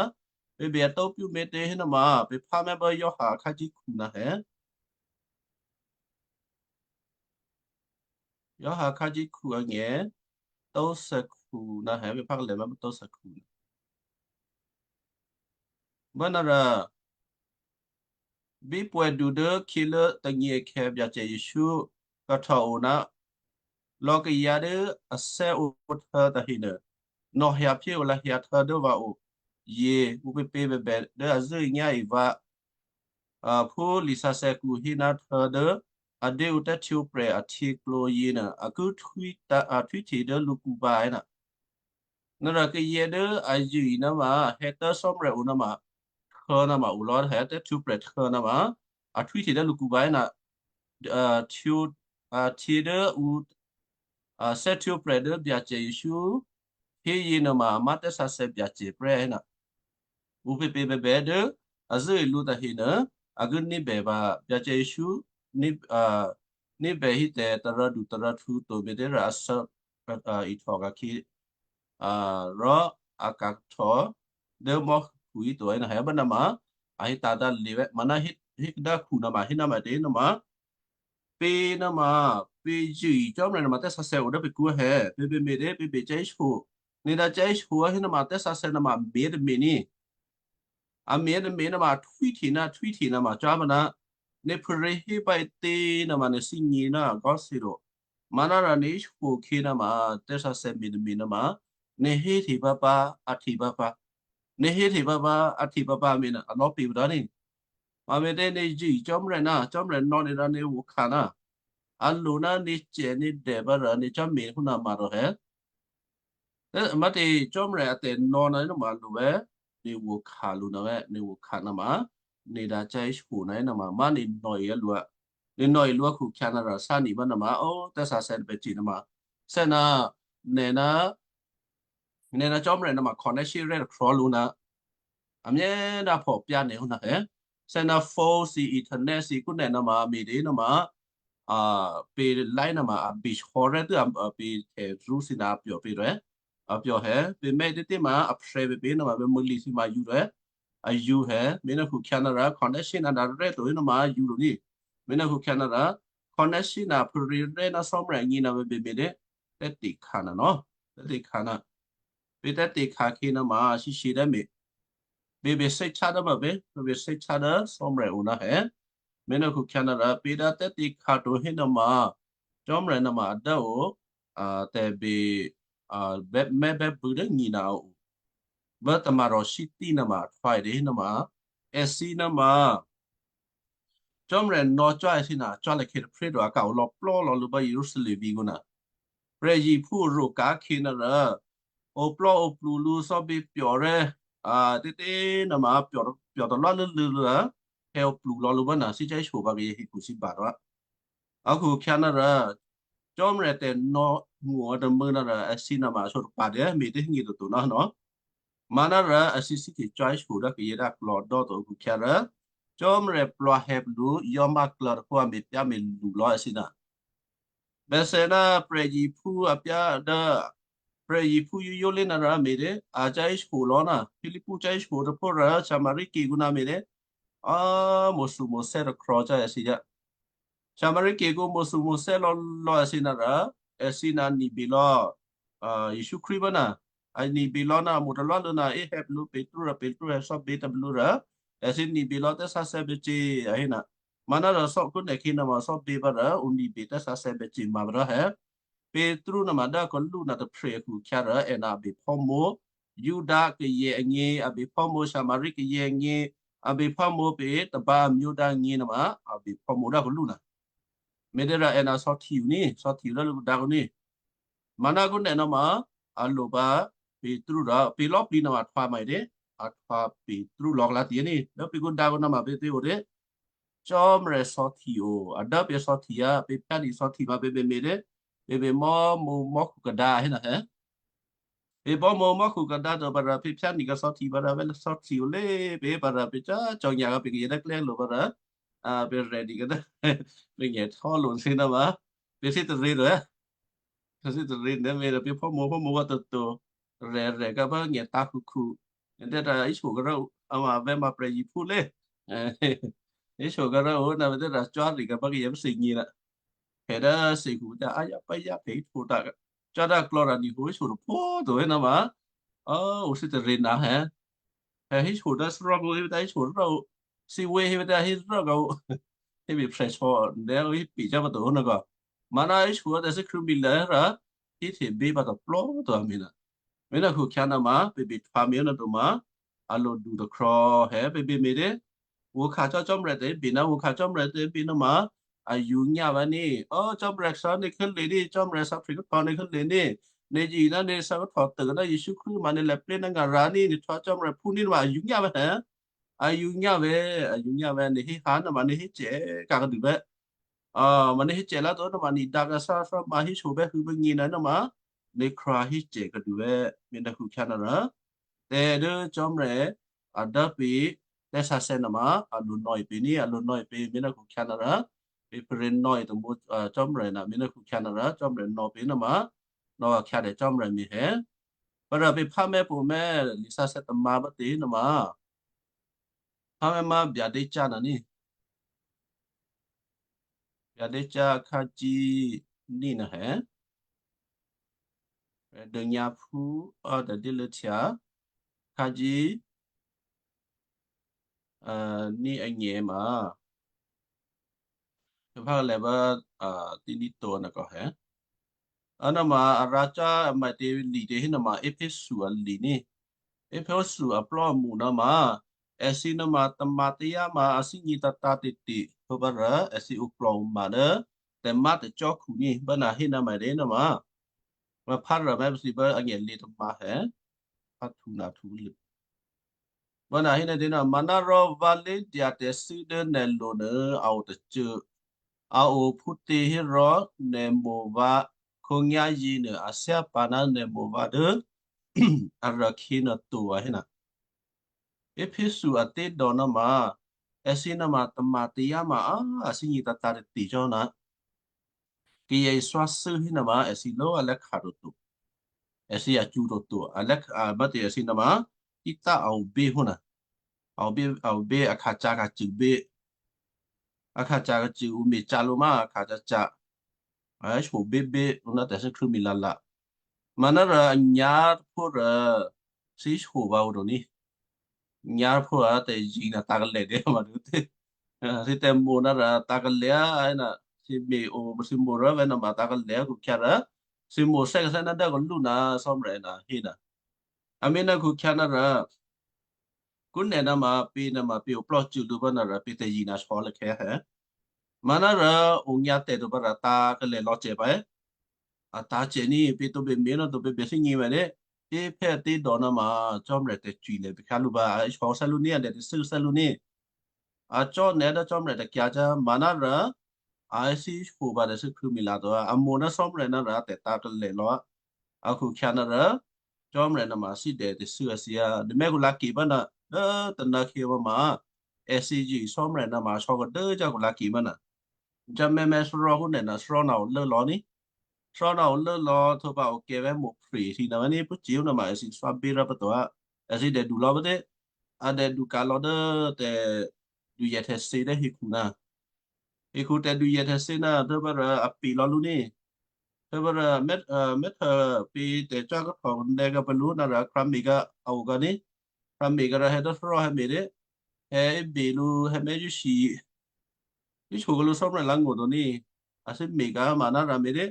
Pè̤ bè a tǒ pyú me̤ tě hé ná ma, pè̤ phá mè̤ bố Giovanni khájí khu ná hè. Giovanni khájí khu angè̤, tǒ thèkhu ná hè, pè̤ phá kalè̤ mè̤ bố tǒ thèkhu. Bá ná rò, bí pwè̌du dố khyělố tônyěkhè̌ Byacè Jesǔ kahtò o ná lò̌ kayǎ dố a thè́ ǒ htuô̌ tahenuô, nò̌hyǎ phyé ǒ lahyǎ htuô̌ dố vǎ o. Yě ǔpěpě bèbè dố a zṳ̂́nyá̤e vǎ, a, phú lisǎsè̌kǔ hé ná htuô̌ dố a dé ǔ tè́htwǒprè̤ ahtyěklǒ yěnuô, a ki htwí ta-, a htwíhte dố lǔkǔ pǎ è́ ná. Ná rò kayǎ dố a zṳ̂ ná ma, hè̌tố̤ Cò́marya o ná ma, htuô̌ ná ma o lò̌, hè̌ tè́htwǒprè̤ htuô̌ ná ma, a htwíhte dố lǔkǔ vǎ héna, a, htwǒ, a, htyě dố ǔ, a, thè́htwǒprè̤ dố Byacè Jesǔ héyě nuôma a má̤ tè̤sǎsè̌ Byacè prè́ héna. Ǔpěpě bèbè dố a zṳ̂́e lǔ tahenuô, a ki ní̤bè pǎ. Byacè Jesǔ ní-, a, ní̤bè hí tè̤ tarǎdu tarǎhtǔ to, me̤těrò a sǎ, a, ihtò ka̤khyě, a, rò a kahtò dố mò́khu híto héna, hé bánuôma a hé tǎ̤dǎ lye̤ vè́, maná hé, hé kadǎkhu nuôma hé nuôma tě nuôma, pě nuôma, pě zṳ̂ Cò́marya nuôma tè̤sǎsè̌ o dố pěkǔ hé, pě pě me̤ dě, pě pě cè̤́sǒ. Nè̤ dǎ cè̤́sǒ hé nuôma tè̤sǎsè̌ nuôma me̤ tôme̤ ní. A me̤ tôme̤ nuôma htwíhte ná htwíhte nuôma cò́ mana, nè̤ phû rě hé pǎ ǐtě nuôma nè̤ thígně ná agò́ thǐ ro. Manárò nè̤ íshyokhé nuôma tè̤sǎsè̌ me̤ tôme̤ nuôma, nè̤ héhte pǎpǎ, a hte pǎpǎ. Nè̤ héhte pǎpǎ, a hte pǎpǎ me̤ nuô, a lò̌ pě pǎ ní. Mame̤tě nè̤ zṳ̂ Cò́marya ná Cò́marya nò̌ nè̤ rò nè̤ okhǎ ná a lo ná nè̤ cè̤ nè̤ dè pǎ rò nè̤ cò́ me̤ hú ná ma rò hé. Dố a má̤tě Cò́marya a tè̤nò̌ ná nè̤ ma lo vè́, nè̤ okhǎ lo ná vè́, nè̤ okhǎ ná ma, nè̤ dǎ cè̤́sǒ ná nè̤ ma, ma nè̤ nò̌e lǔ a. Nè̤ nò̌e lǔ a khukhyǎ ná rò sá nè̤ bá ná ma, ó, tè̤sǎsè̌ pè̤cè ná ma. Sè́ ná, nè̤ ná, nè̤ ná Cò́marya ná ma connection rè́ tôkrò̤ lǔ ná, a myě ná phò pyá nè̤ hú ná hé. Sè́ ná phone thǐ, internet thǐ kú nè̤ ná ma, me̤ dě ná ma, a, pě láí ná ma, a bishò́ rè́ tû́ a, a pě tè̤rú thǐ ná a pyò̤ pě rè́. A pyò̤ hé, pě mè̤ tè̤tè ma, a phrè́ pě pě ná ma, pě mû̌lì thǐ ma yǔ rè́. A yǔ hé, me̤ ná khukhyǎ ná rò, connection ná dǎ rè́ to ná ma yǔ lo ní. Me̤ ná khukhyǎ ná rò, connection ná phû rě rè́ ná Cò́marya ngí ná pě pě me̤ dě, tè̤tè khǎ ná nò̌, tè̤tè khǎ ná. Pě tè̤tè khǎ khyě ná ma, shyěshyě dố me̤. Pě pě sè́ chá dố ma pě, pě pě sè́ chá dố Cò́marya o ná hé. Me̤ ná khukhyǎ ná rò, pě dǎ tè̤tè khǎ to hé ná ma, Cò́marya ná ma a dố o, a, tè̤bě, a, bè́-, mè̤́ bè́bû̌ dố ngí ná a o. Vǎ tômarò sítí ná ma, a htwǎ dě ná ma, èthǐ ná ma, Cò́marya nò̌ cò́ èthǐ ná, cò́ lèkhè tôphré to a ka olò̌plò́ lò̌ lǔ bá Jerusalem vǐ̤kǔ ná. Prè̤yiphú ro̤ ka̤khyě ná rò, oplò́ oplu lǔ thò́bě pyò̤ rè́, a, tè̤tè ná ma pyò̤, pyò̤ talwá lû́lû̌ lǔ rò, hé oplu lò̌ lǔ bá ná, shyěshyě pǎ kayě hekhu sǐba rò. A khukhyǎ ná rò, Cò́marya tè̤nò̌ ngṳ a tômû̌ ná rò, èthǐ ná ma a sǒtapa̤ dě me̤ tè̤hinghe toto ná nò̌. Manárò èthǐ sǐhte cò́ èshyo dố kayě dố aklò̌ dò́ to a khukhyǎ rò, Cò́marya plwǎhè̌ lǔ yò́máklò̌ tôpho a me̤pyáme̤lu lò̌ èthǐ ná. Bèthè ná prè̤yiphú apyá dố prè̤yiphú yóyó lé ná rò me̤ dě, a cò́ èshyo lò̌ ná, Philipu cò́ èshyo tôpho rò Samaria kekǔ ná me̤ dě, a, mo̤thumò̤thè́ tôkrò̤ cò́ èthǐ yá. Samaria kekǔ mo̤thumò̤thè́ lò̌ lò̌ èthǐ ná rò, èthǐ ná nibě lò̌, a, Jesǔ Krístu bá ná, a nibě lò̌ ná mo̤ talwá lǔ ná é hè̌ lǔ Petru rò Petru hè̌ thò́bě tôbè lǔ rò, èthǐ nibě lò̌ tè̤sǎsè̌ bècè a hé ná. Manárò thò́kǔ nè̤khyě ná ma thò́bě pǎ rò, ǔ nibě tè̤sǎsè̌ bècè ma pǎ rò hè̌. Petru ná ma dố a kalú ná tôphrè̤ a khukhyǎ rò, è ná a bephò́mǒ, Juda kayě agně, a bephò́mǒ Samaria kayě agně, a bephò́mǒ pě tôba a myǒdá agně ná ma, a bephò́mǒ dố a kalú ná. Me̤těhérò è ná sò̌hti ní, sò̌hti dố lǔ kudǎkǔ ní. Maná kǔ nè̤ ná ma, a lo pǎ Petru rò, pě lò̌ plǐ ná ma a htwǎ ma dě, a htwǎ Petru lò̌ kalǎ tě ní, dố pě kudǎkǔ ná ma pě tě o dě. Cò́marya sò̌hti o, a dố pě sò̌hti á, pě pyáni sò̌hti ma pě pě me̤ dě, pě pě mò́mǒ mò́khu kadǎ hé ná hè̌. Pě bò́mǒ mò́khu kadǎ to pǎ rò pě pyáni ka sò̌hti pǎ rò, pě sò̌hti o lé, pě pǎ rò pě cò́ cò̌ nyǎ pě kayě dố klè́ lo pǎ rò, a, pě ready kadố, pě ngè̤ htò́ lo thǐ ná ma, pě thǐ taryě rò, pě thǐ taryě nè̤ me̤ rò pě phò́mǒ phò́mǒ wá toto, rè̤ rè̤ ka pá ngè̤ tǎ̤ khukhu, nè̤ dố ta íshyo kará, a ma vè̤́ ma prè̤yiphú lé, íshyo kará o ná vè̤́ dố ta cò́ rì ka pá kayě pá thǐgně ná. Phè̌ dố thǐkhu dố a yá pá yá phè̌ hí htwǒ ta, cò́ dố a klò̌ rà nihǒ híshyo tôpho to hé ná ma, ó, ǔ thǐ taryě ná hè̌. Phè̌ híshyo dố thárò́ kǔ hí vètá híshyo rò́, thǐwé hí vètá hí rò́ kǎ, hí bephè̌ sò̌, dè́ hí pe cyá̤ pǎ to hó ná kò. Maná híshyo dố thǐ Krístu mi lè̤́ rà, hí hte bě pǎ tôplò́ to a me̤ ná. Me̤ ná khukhyǎ ná ma, pě behtwǎ mi ó ná to ma, a lo du tôkrò̤ hè̌ pě bě me̤ dě. Ǔ khǎ cò́ Cò́marya tè̤bě ná ǔ khǎ Cò́marya tè̤bě ná ma, a yǔ nyá vǎ ní. Ó, Cò́marya sò̌ ní khǎlé̤ ní, Cò́marya sò̌ phrikáhtò̌ ní khǎlé̤ ní. Nè̤ yǐ ná nè̤ sò̌ káhtò̌ tôkuô ná Jesǔ Krístu ma nè̤ lè̌ plé ná ngǎ rǎ ní, nè̤ htwǒ Cò́marya phú ní ma a yǔ nyá vǎ hè̌. a yǔnyá vè̤, a yǔnyá vè̤, nè̤ hé ha nè̤ma nè̤ hé cè̤ kǎkadû vè̤. A, ma nè̤ hé cè̤ lá to nè̤ma nè̤ dǎ kǎ sá sá ma hé so vè̤ hû vè̤ nyěna nè̤ma nè̤ Khrist hé cè̤ kadû vè̤, mi nè̤ khukhyǎ nè̤rà. Tè̤ dố Cò́marya a dố pè tè̤sǎsè̌ nè̤ma a lo nò̌e pè ní, a lo nò̌e pè mi nè̤ khukhyǎ nè̤rà. Pè pè̤ nò̌e tômǒ, a, Cò́marya nè̤ mi nè̤ khukhyǎ nè̤rà, Cò́marya nò̌ pè nè̤ma nò̌ a khyǎ dè Cò́marya mi hé. Pǎ rò pè phá mè̤ pò mè̤ lisǎsè̌ tômǎ bá tě nè̤ma. Phá mè̤ ma byadě cǎ nè̤ ní. Byadě cǎ khǎ cí ní nè̤ hé. Dônyǎphú, a, dèdílô̌htya khǎ cí, a, ní anyě̤ ma. Pha lè bá, a, tíní to nè̤ kò hé. A nè̤ma a rǎ cá a ma tě lì tě hé nè̤ma Éphèsu a lì ní. Éphèsu a plò́ a mṳ nè̤ma. Èthǐ nè̤ma tômǎ tǎyá ma a thínyě̤ tǎtǎ tete. Htuô̌pǎ rò èthǐ oklò̤oma dố tè̤má̤tè̤cò́khu ní. Bá nè̤ hé nè̤ma dě nè̤ma. Vǎ phá rà mè̤ pasi bá anyè̤lě tômǎ hé. Phá htǔ nè̤ htǔ lû. Vǎ nè̤ hé nè̤ dě nè̤ma nè̤ rò vǎ lé̤dya tè̤thû́ dố nè̤ lo nuô a o tôcô. A o phútě hérò nè̤ mo̤ vǎ khǒnyá̤yě nuô a thyápǎ ná nè̤ mo̤ vǎ dố arò̤khǐ nè̤ to a hé nè̤. Éphèsu a tě dò nè̤ma, èthǐ nè̤ma tômǎ tǎyá ma a, a thínyě̤ tǎtǎ tete cò́ nè̤. Kayǎ thwáthû́ hé nè̤ma èthǐ ló a lè́ kha toto. Èthǐ a cṳ̌ toto. A lè́, a, bá tě èthǐ nè̤ma, títà a o bé hó nè̤. A o bé, a o bé a kha̤ cǎ kha̤ cṳ̂ bé. A kha̤ cǎ kha̤ cṳ̂ ǔ me̤ cǎ lǔ ma a kha̤ cǎ cǎ. A hé so bé bé ǔ ná tè̤thû́ Khrwímila la. Ma nè̤ rò a nyǎ̤phú rò thǐ hǒ vǎ o to ní. Nyǎ̤phú a tè̤zǐ nè̤ tǎ kalè̤ dě ma dû tě. A, thǐ tè̤mo̤ nè̤ rò tǎ kalè̤ a, a, nè̤, thǐ me̤ o, thǐ mo̤ rò vè̤ nè̤ma tǎ kalè̤ a khukhyǎ rò, thǐ mo̤ thè́ kathè́ nè̤ dố kalú nè̤ Cò́marya nè̤ hé nè̤. A mi nè̤ khukhyǎ nè̤ rò, kú nè̤ nè̤ma pě nè̤ma pě o plò́ cû̌ lǔ bá nè̤ rò pě tè̤zǐ nè̤ sò̌ lèkhè̌ hé. Ma nè̤ rò onyǎ tè̤ to bá rò tǎ kalè̤ lò̌ cè pǎ é. A tǎ cè ní pě tǒ bè me̤ nè̤ to bè bè thínyě̤ ma dě. Éphèsu a tě dò nè̤ma Cò́marya tè̤cwilè̤ pè khyá lǔ bǎ, a sò̌ thè́ lǔ ní a dè tè̤thû́ thè́ lǔ ní. A cò́ nè̤ dố Cò́marya tè̤kyǎ cá ma nè̤ rò, a thǐ hǒ vǎ tè̤thû́ Khrwímila to, a mo̤ ná Cò́marya nè̤ rò tè̤tǎ kalè̤ lò̌. A khukhyǎ nè̤ rò, Cò́marya nè̤ma thídè tè̤thû́ a thyě. Nè̤ mè̤ kǒ lǎ ke bá nè̤, dố tônǎ khyě bá ma, èthǐ zǐ Cò́marya nè̤ma sò̌ kadố cǎ kǒ lǎ ke bá nè̤. Jǎ mè̤ mè̤ thárò́ hú nè̤ nè̤ thárò́ nè̤ o lố lò̌ ní. Thárò́ nè̤ o lố lò̌ htuô̌pǎ o kè vè̤ mo̤ phre thǐ nè̤ vè̤ ní pwǒ cye̤ nè̤ma èthǐ thwá bé rò pǎ to a. Èthǐ dè du lò̌ bá tě. A dè du ka̤ lò̌ dố tè̤ duyè tè̤thě dố hekhu nè̤. Hekhu tè̤duyè tè̤thě nè̤, thè́ bá rò a pè lò̌ lǔ ní. Thè́ bá rò mèt-, a, mèthè pě tè̤cò́ kahtò nè̤ ka pè lǔ nè̤ rò krǎme̤ ka a o ka ní. Krǎme̤ ka rò hè̌ dố thárò́ hè̌ me̤ dě. Hè̌ é bè lǔ hè̌ mè̤ yǒ shi. Íshǒ ka lǔ Cò́marya lǎ ngó̤ to ní. A thè́ me̤ ka ma nè̤ rò me̤ dě.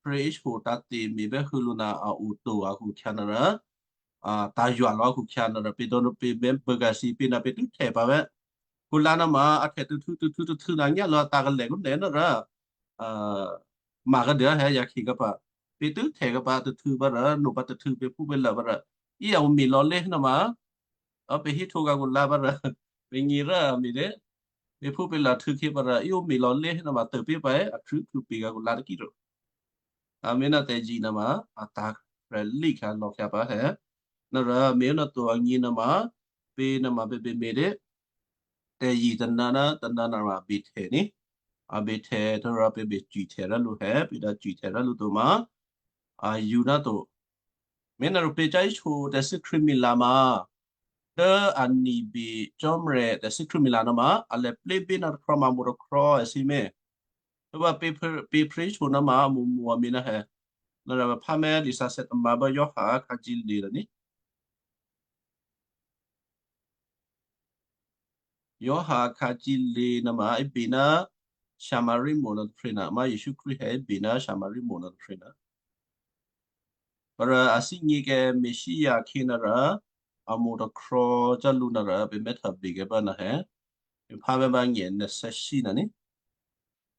Phre íshǒ tǎ tě me̤ bè́ hû lǔ nè̤ a o to a khukhyǎ nè̤ rò. A, tǎ ywa lò̌ khukhyǎ nè̤ rò pě to pě mè̤ bû ka thǐ pě nè̤ pě tû́ htè pǎ vè̤. Kǔ lǎ nè̤ma a htè tûhtû tûhtû tûhtû nè̤ nyá lò̌ a tǎ kalè̤ kú nè̤ nè̤ rò. A, ma kadû a hè̌ ya khe ka pǎ. Pě tû́ htè ka pǎ tûhtû pǎ rò, nò̌ pǎ tûhtû pě phú pě lè pǎ rò. Í a o me̤ lò̌ lě nè̤ma. A pě hí htwǒ ka kǔ lǎ pǎ rò. Pě nyě̤ rò a me̤ dě. Pě phú pě lè htû khe pǎ rò, í o me̤ lò̌ lě nè̤ma tû pě pǎ è, a khrû́ khrû pě ka kǔ lǎ tôkì rò. A me̤ nè̤ tè̤zǐ nè̤ma, a tǎ prè̤ lí khyǎ lò̌ khyǎ pǎ hè̌. Nè̤ rò me̤ nè̤ to a nyě̤ nè̤ma, pě nè̤ma pě pě me̤ dě. Tè̤zǐ tônǎ ná tônǎ nè̤ma a bè htè ní. A bè htè thè́ rò pě bè cwihtè rò lǔ hè̌, pě dǎ cwihtè rò lǔ to ma. A yǔ nè̤ to. Me̤ nè̤ rò pě cá íshǒ tè̤thû́ Khrwímila ma. Dố a nibè Cò́marya tè̤thû́ Khrwímila nè̤ma, a lè plé bě nè̤ tôkrò̤ ma mo̤ tôkrò̤ èthǐ mè̤. Thè́ bá pě phre-, pě phre íshǒ nè̤ma, mo̤ mo̤ a me̤ nè̤ hè̌. Nè̤ rò phá mè̤ lisǎsè̌ tômǎ bá Yawha a khǎ cí lě rò ní. Yawha a khǎ cí lě nè̤ma, a bè nè̤ Samari mo̤ nè̤ tôprè̤ nè̤ma, Jesǔ Krístu hè̌ a bè nè̤ Samari mo̤ nè̤ tôprè̤ nè̤. Pǎ rò a thínyě̤ kè Messia khe nè̤ rò, a mo̤ tôkrò̤ cá lǔ nè̤ rò, pě mèthè bè kè pǎ nè̤ hè̌. Pě phá mè̤ bá nyè nè̤ thè́ shí nè̤ ní.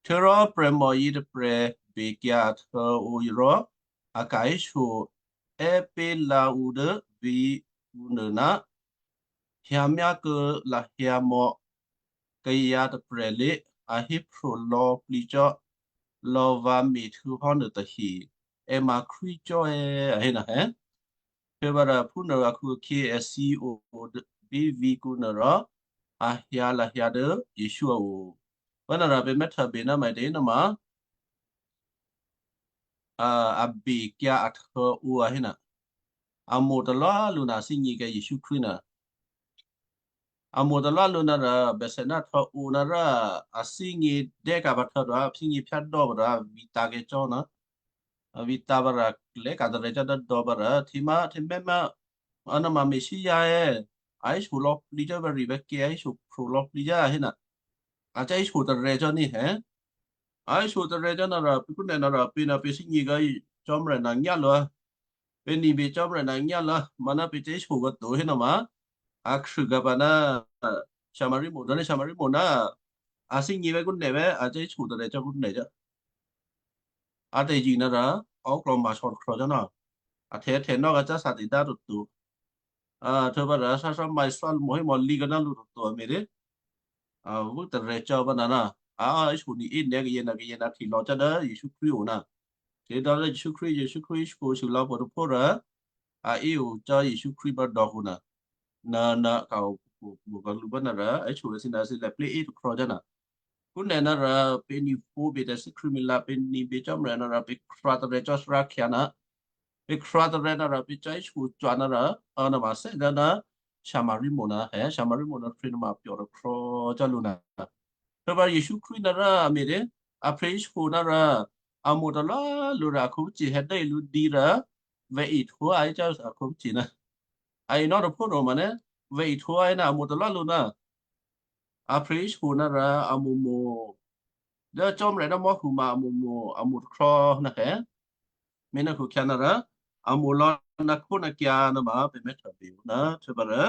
Htuô̌rò prè̤mò yětôprè̤ bèkyǎ htuô̌ ǔ rò a ka̤ íshǒ è́ pé̤ lǎ ǔ dố vǐ̤ǔ nuô ná hyǎmyákuô̌ lahyǎ mò̌ kayǎ tôprè̤ lé, a héphro lò̌plǐ cò́ lò̌ vǎ me̤htuô̌hò́ nuôtahe, è ma Krístu cò́ è, a hé nuô. Htuô̌pǎ rò phúnuô akhu-akhyě èthǐ o bí vǐ̤kǔ nuô rò a hyǎ lahyǎ dố Jesǔ a o. Phúnuôrò pè̤ mè́htuô̌bè ná maǐtě nuôma, a, a bekyǎ ahtuô̌ ǔ a hé nuô. A mo̤ talwá lǔ nuô, a thígněkyǎ Jesǔ Krístu nuô. A mo̤ talwá lǔ nuô rò bèsè ná htuô̌ ǔ nuô rò a thígně dè́ka̤ pǎ htuô̌ rò a thígně phyádò́ pǎ rò a vǐtǎ̤kyǎ cò́ nuô. A vǐtǎ̤ pǎ rò a lè̌ka̤ tarè̤̌ cò́ dố dò̌ pǎ rò htyěmá htyěmè́má, a nuôma Messia è, a héso lò̌plǐ cò́ vǎrivǎkyǎ, a héso phro lò̌plǐ cò́ a hé nuô. A cò́ héso tarè̌ cò́ ní è. A héso tarè̌ cò́ nuô rò pè̤ kúnè nuô rò pè̤ nuô pè̤ thígněkyǎ Cò́marya nuô nyá lǔ. Pè̤ nibè Cò́marya nuô nyá lǔ, manárò pè̤ cò́ héso kuô̌ to hé nuôma, a khrû ka̤ pǎ ná Samari mo̤, dố ní Samari mo̤ ná a thígně vè̤́ kúnè vè̤́, a cò́ héso tarè̌ cò́ kúnè cò́. A tè̤zṳ̂ nuô rò a óklò̌ mǎ̤sò̌ tôkrò̤ cò́ nuô. A htè̌htè̌nò́ ka̤ cò́ thǐ dǐdá toto. A htuô̌pǎ rò a sháshá mǎ thwá lǔ mo̤hémo̤ lǐ kaná lǔ toto a me̤ dé. A vû́ tarè̌ cò́ pǎ nuô rò a héso ni é nyǎ̤ kayě nuô kayě nuô hte lò̌ cò́ dố Jesǔ Krístu o nuô. Hte dò̌ dố Jesǔ Krístu, Jesǔ Krístu héso shuô̌ lò̌ pǎ tôphuố rò a é o cò́ Jesǔ Krístu bǎdò̌kǔ nuô. Nuô, nuô, ka̤ o, o, o, ka̤ lǔ pǎ nuô rò a héso thǐ nuô thǐ lè̌ plé̤ é tôkrò̤ cò́ nuô. Kúnè nuô rò pè̤ nibè pè̤ tè̤thû́ Krístu Milà, pè̤ nibè Cò́marya nuô rò pè̤ khrwǎ tarè̌ cò́ thárá khyǎ nuô. Pè̤ khrwǎ tarè̌ nuô rò pè̤ cò́ héso cò́ nuô rò, a nuôma thè́ dố ná Samari mo̤ nuô, è, Samari mo̤ nuô phrě nuôma pyò̤ tôkrò̤ cò́ lǔ nuô. Htuô̌pǎ Jesǔ Krístu nuô rò a me̤ dé, a phrě héso nuô rò, a mo̤ talwá lǔ rò a khǒpacè̤̌ hè̌ dố lǔ dǐ rò, vè̤́ ihtwǒ a hé cò́ a khǒpacè̤̌ nuô. A enò́ tôphuố nuô ma nuô, vè̤́ ihtwǒ a hé nuô a mo̤ talwá lǔ nuô. A phrě héso nuô rò a mo̤mo̤. Dố Cò́marya dố mò́khu ma a mo̤mo̤, a mo̤ tôkrò̤ nuô è. Me̤ nuô khukhyǎ nuô rò, a mo̤ lò̌ nuôkhónuôkyǎ nuôma pè̤ mè̤htuô̌bè ǔ nuô, htuô̌pǎ rò,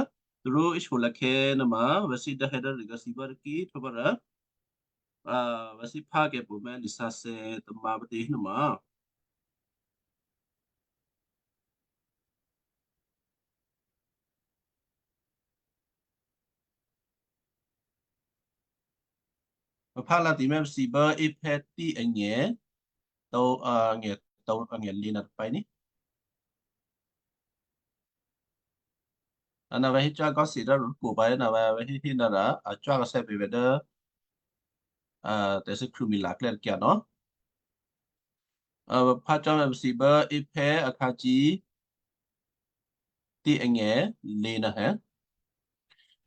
tarú héso lakhè̌ nuôma, vè̤́ thǐ dố hè̌ dố rû ka̤ thǐ bá tôkí, htuô̌pǎ rò, a, vè̤́ thǐ phá kè̤ pṳ̌ mè̤́ lisǎsè̌ tamǎ pǎ tě nuôma. Pha la ti mè̤́ pasi bố Ephèsò thǐ anyě̤, tǒ, a, anyě̤, tǒ, anyě̤ lǐ nuô tôpě ní. A nò̌ vè̤́ hé cò́ kò́ si dố rû̌kǔ pǎ, nò̌ vè̤́ hé hé nuô rò, a cò́ kò́ sè́ pě vè̤́ dố, a, tè̤thû́ Krístu Milà klè́ tôkyǎ nò̌. A, pha cò́ mè̤́ pasi bố Ephèsò akhǎ thǐ, thǐ anyě̤ lǐ nuô è.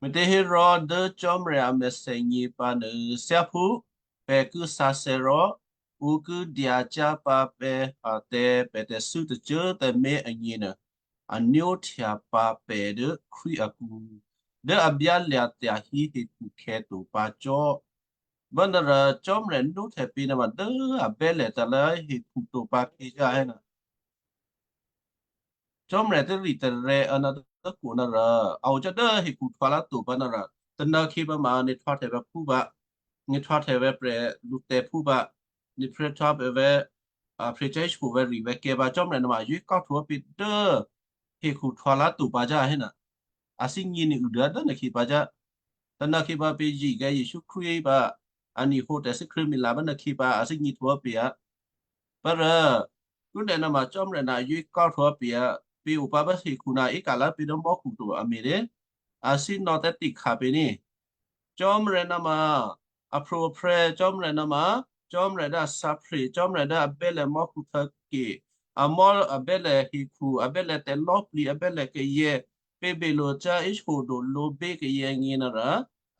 Me̤těhérò dố Cò́marya a mèthènyě pǎ nuô thyáphú pè̤ ki sǎsè̌ rò ǔ ki dyacyá̤ pǎ pè̤, a, tè̤, pè̤ tè̤thû́ tôcô꤮ tǎmé̤ agněnuô, a nwóhtya pǎ pè̤ dố Krístu akǔ, dố a byálya̤ tyahí hekhukhè̌ to pǎ cò́. Bố nuô rò Cò́marya nwóhtya pǎ nuôma dố a bè́lè tǎ̤lố hekhu to pǎ khyě cò́ a hé nuô. Cò́marya tè̤ritè̤rè̤ a nuô tôkǔ nuô rò, a o cò́ dố hekhu htwǒ lá to pǎ nuô rò, tônuôkhǐ pǎ ma nè̤ htwǒhtya vè̤́ phú pǎ, nè̤ htwǒhtya vè̤́ prè̤lǔtè̤phú pǎ, nè̤ phrè́ htwǒ pè̤ vè̤́, a, phrè́ cò́ héso vè̤́ rivè̤́ kè̤ pǎ, Cò́marya nuôma a yǒ kò́ htwǒ pǎ dố hekhu htwǒ lá to pǎ cò́ a hé nuô. A thígně nuô û dố dố nuôkhǐ pǎ cò́. Tônuôkhǐ pǎ pè̤ zǐ kè́ Jesǔ Krístu pǎ, a ni̤hǒ tè̤thû́ Krístu Milà bố nuôkhǐ pǎ, a thígně htwǒ pǎ. Pá rò, kúnè nuôma Cò́marya nuô a yǒ kò́ htwǒ pǎ, pè̤ o pǎ bố hekhu nuô a éka̤ lá pǎ dố mò́khu to a me̤ dé. A thǐ nò̌ tè̤tikhǎ pǎ ní. Cò́marya nuôma, a phrǒ a phrè́ Cò́marya nuôma, Cò́marya dố a sǎphrè, Cò́marya dố a bè́lè mò́khu htô̌ke, a mò́ a bè́lè hekhu, a bè́lè tè̤lò̌plǐ, a bè́lè kayè̌, pè̤ bèlǒ cò́ héso do lǒ bé kayè̌ agně nuô rò,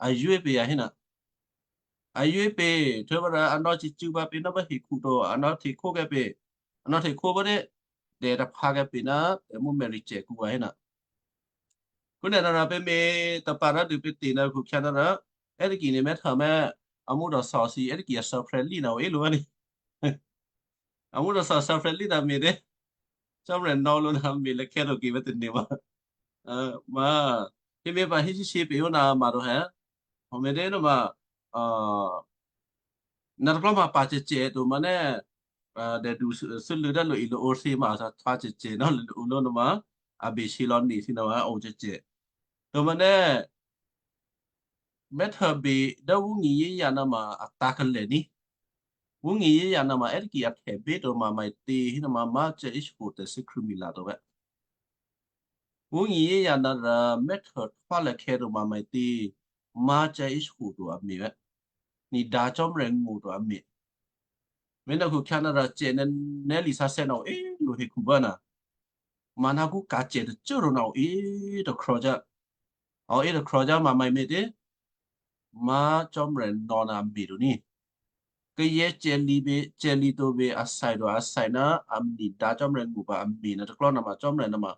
a yǒ pǎ a hé nuô. A yǒ pǎ, htwǒ pǎ rò a nò̌ cicû̌ pǎ pǎ ná bố hekhu to, a nò̌ htekhó kè́ pǎ, a nò̌ htekhó bố dé, dè taphǎ kè́ pǎ ná tè̤mǔmè̤ ricè̤kǔ a hé nuô. Kúnè nuô rò pè̤ me̤ tôpǎ rò dû pè̤ tè̤ nuô khukhyǎ nuô rò, è́ tôki nè̤ mè̤́htya mè̤́, a mǔ dò thòthǐ, è́ tôki a sǎphrè lí nuô, a o é lǔ vǎ ní. A mǔ dò thòthǐ sǎphrè lí nuô me̤ dé. Cò́marya nò̌ lǔ nuô me̤ lè̌khè̌ to kì vǎ tè̤nuô ma. A, ma, pè̤ me̤ pǎ hí shyé pǎ ó nuô ma to hé. Hò me̤ dé nuôma, a, nuô tôplá ma pǎ cècè to ma nè́, a, dèdu thû́-, thû́lû̌ dố lǔ ilǔ ǒ thǐ ma a htwǒ cècè ná lǔ ǒ lǒ nuôma, a bèshyě lò̌ nè̤ thǐ nuôma, a o cècè. Tômǎnè́, mèthèbè dố ǔngiyěya nuôma atǎ̤kalè ní. Ǔngiyěya nuôma è́taki a htèbéto ma maitě hénuôma má̤ cè̌ íshko tè̤thû́ Krístu Milano to vè́. Ǔngiyěya nuôrò mèthè htwálèkhè̌ to ma maitě, má̤ cè̌ íshko to a me̤ vè́. Nidǎ Cò́marya ngó̤ to a me̤. Me̤ nè̤ khukhyǎ nuôrò cè̌ nè̤, nè̤ lisǎsè̌ nè̤ o é lo hekhu bố nè̤. Maná kú ka̤cè̌ tôcô꤮ rò nè̤ o é tôkrò̤ cò́. A o é tôkrò̤ cò́ ma maitě. Má̤ Cò́marya nò̌ nuô a me̤ to ní. Kayǎ cè̌lǐ bě, cè̌lǐ to bě, a thè́ to, a thè́ ná a nidǎ Cò́marya ngó̤ pǎ a me̤ nuô tôklò̤ nuôma Cò́marya nuôma.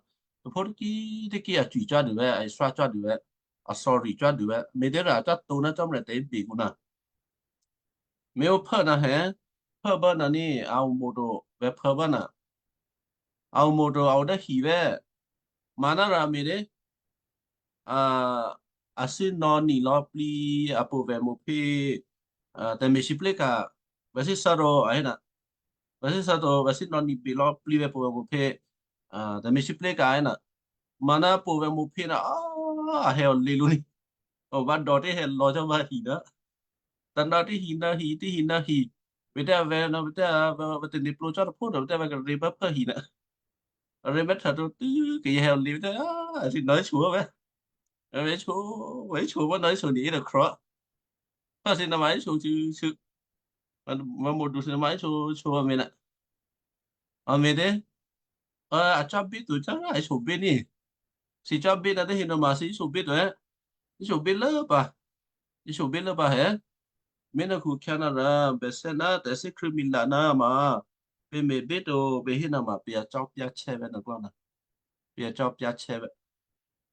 Tôphó taki taki a cwǐ cò́ dû vè́, a thwí cò́ dû vè́, a sorry cò́ dû vè́. Me̤ tě rò a cò́ to ná Cò́marya tè̤ bě kǔ nuô. Me̤ o phô nuô hé, phô bố nuô ní, a o mo̤ to vè̤ phô bố nuô. A o mo̤ to, a o dố hi vè́. Maná rò a me̤ dě. A, a thè́ nò̌ ni lò̌ plǐ a pô vè̤ mo̤phě, a, tè̤me̤lwóhteka̤, vè̤ thè́ thè́ to a hé nuô. Vè̤ thè́ thè́ to, vè̤ thè́ nò̌ ni bě lò̌ plǐ vè̤ pô vè̤ mo̤phě, a, tè̤me̤lwóhteka̤ a hé nuô. Maná pô vè̤ mo̤phě nuô, a, a hé o lě lǔ ní. O vǎ dò̌ tě hé lò̌ cò́ vǎ hi nuô. Tônò̌ tě hi nuô hi, tě hi nuô hi. Vè̤ tě a vè̤ nuô, vè̤ tě a vè̤, vè̤ tě ni plǒ cò́ tôphó to, vè̤ tě a vè̤ kare bố phô hi nuô. Arě mèthè to tû́ kayǎ hé o lě vè̤ tě, a, a thè́ nò̌ hé o vè́. Vè̤ hé o, vè̤ hé o bố nò̌ hé o ni é tôkrò̤. Phô thè́ nuôma hé o chû̌ chû̌. Vǎ, vǎ mo̤ du thè́ nuôma hé o, hé o a me̤ nuô. A me̤ dě. A, a cò́ bě to cò́ hé o bě ní. Thǐ cò́ bě nuô tě hi nuôma thǐ hé o bě to hé. Hé o bě lố pǎ. Hé o bě lố pǎ hé. Me̤ nè̤ khukhyǎ nuôrò, bèthè́ ná tè̤thû́ Krístu Milano nuôma, pè̤ me̤ bě to, pè̤ hé nuôma, pè̤ a cò́ pyá̤chè́ vè́ nuô tôklò̤ nuô. Pè̤ a cò́ pyá̤chè́ vè́.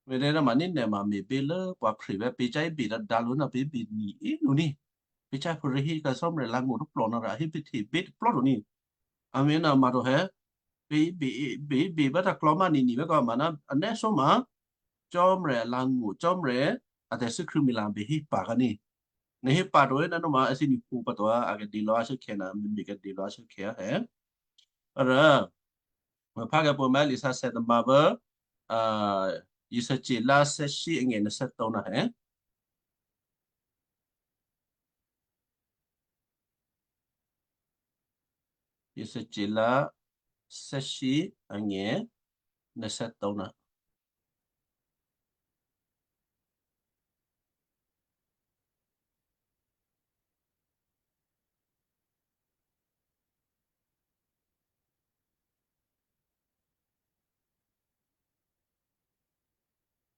Me̤ tě nuôma ní nè̤ ma me̤ bě lố pǎ phrè vè́, pè̤ cò́ hé bě dǎdǎ lǔ nuô, pè̤ bě ni é lǔ ní. Pè̤ cò́ phrè hé khusyámrè lǎ ngó̤ tôplò̤ nuôrò, a hé pè̤ hte bě tôplò̤ to ní. A me̤ nuôma to hé. Pè̤ bě, bě, bě bố tôklò̤ ma ni ni vè́ kò maná, a nè́ sǒ ma. Cò́marya lǎ ngó̤, Cò́marya a tè̤thû́ Krístu Milano bě hé pǎ kǎ ní. Nè̤ hé pǎ to hé nuôma, a thè́ ni phû pǎ to, a kè dǐ lò̌ a shuốkhè̌ nuô, me̤ kè dǐ lò̌ a shuốkhè̌ hé. Arô, me̤ phá kè pô mèthè́ lisǎsè̌ tôma bố, a, Yěsuce̤lá thè́shí angè̤ nè̤ thè́ to nuô hé. Yěsuce̤lá thè́shí angè̤ nè̤ thè́ to nuô.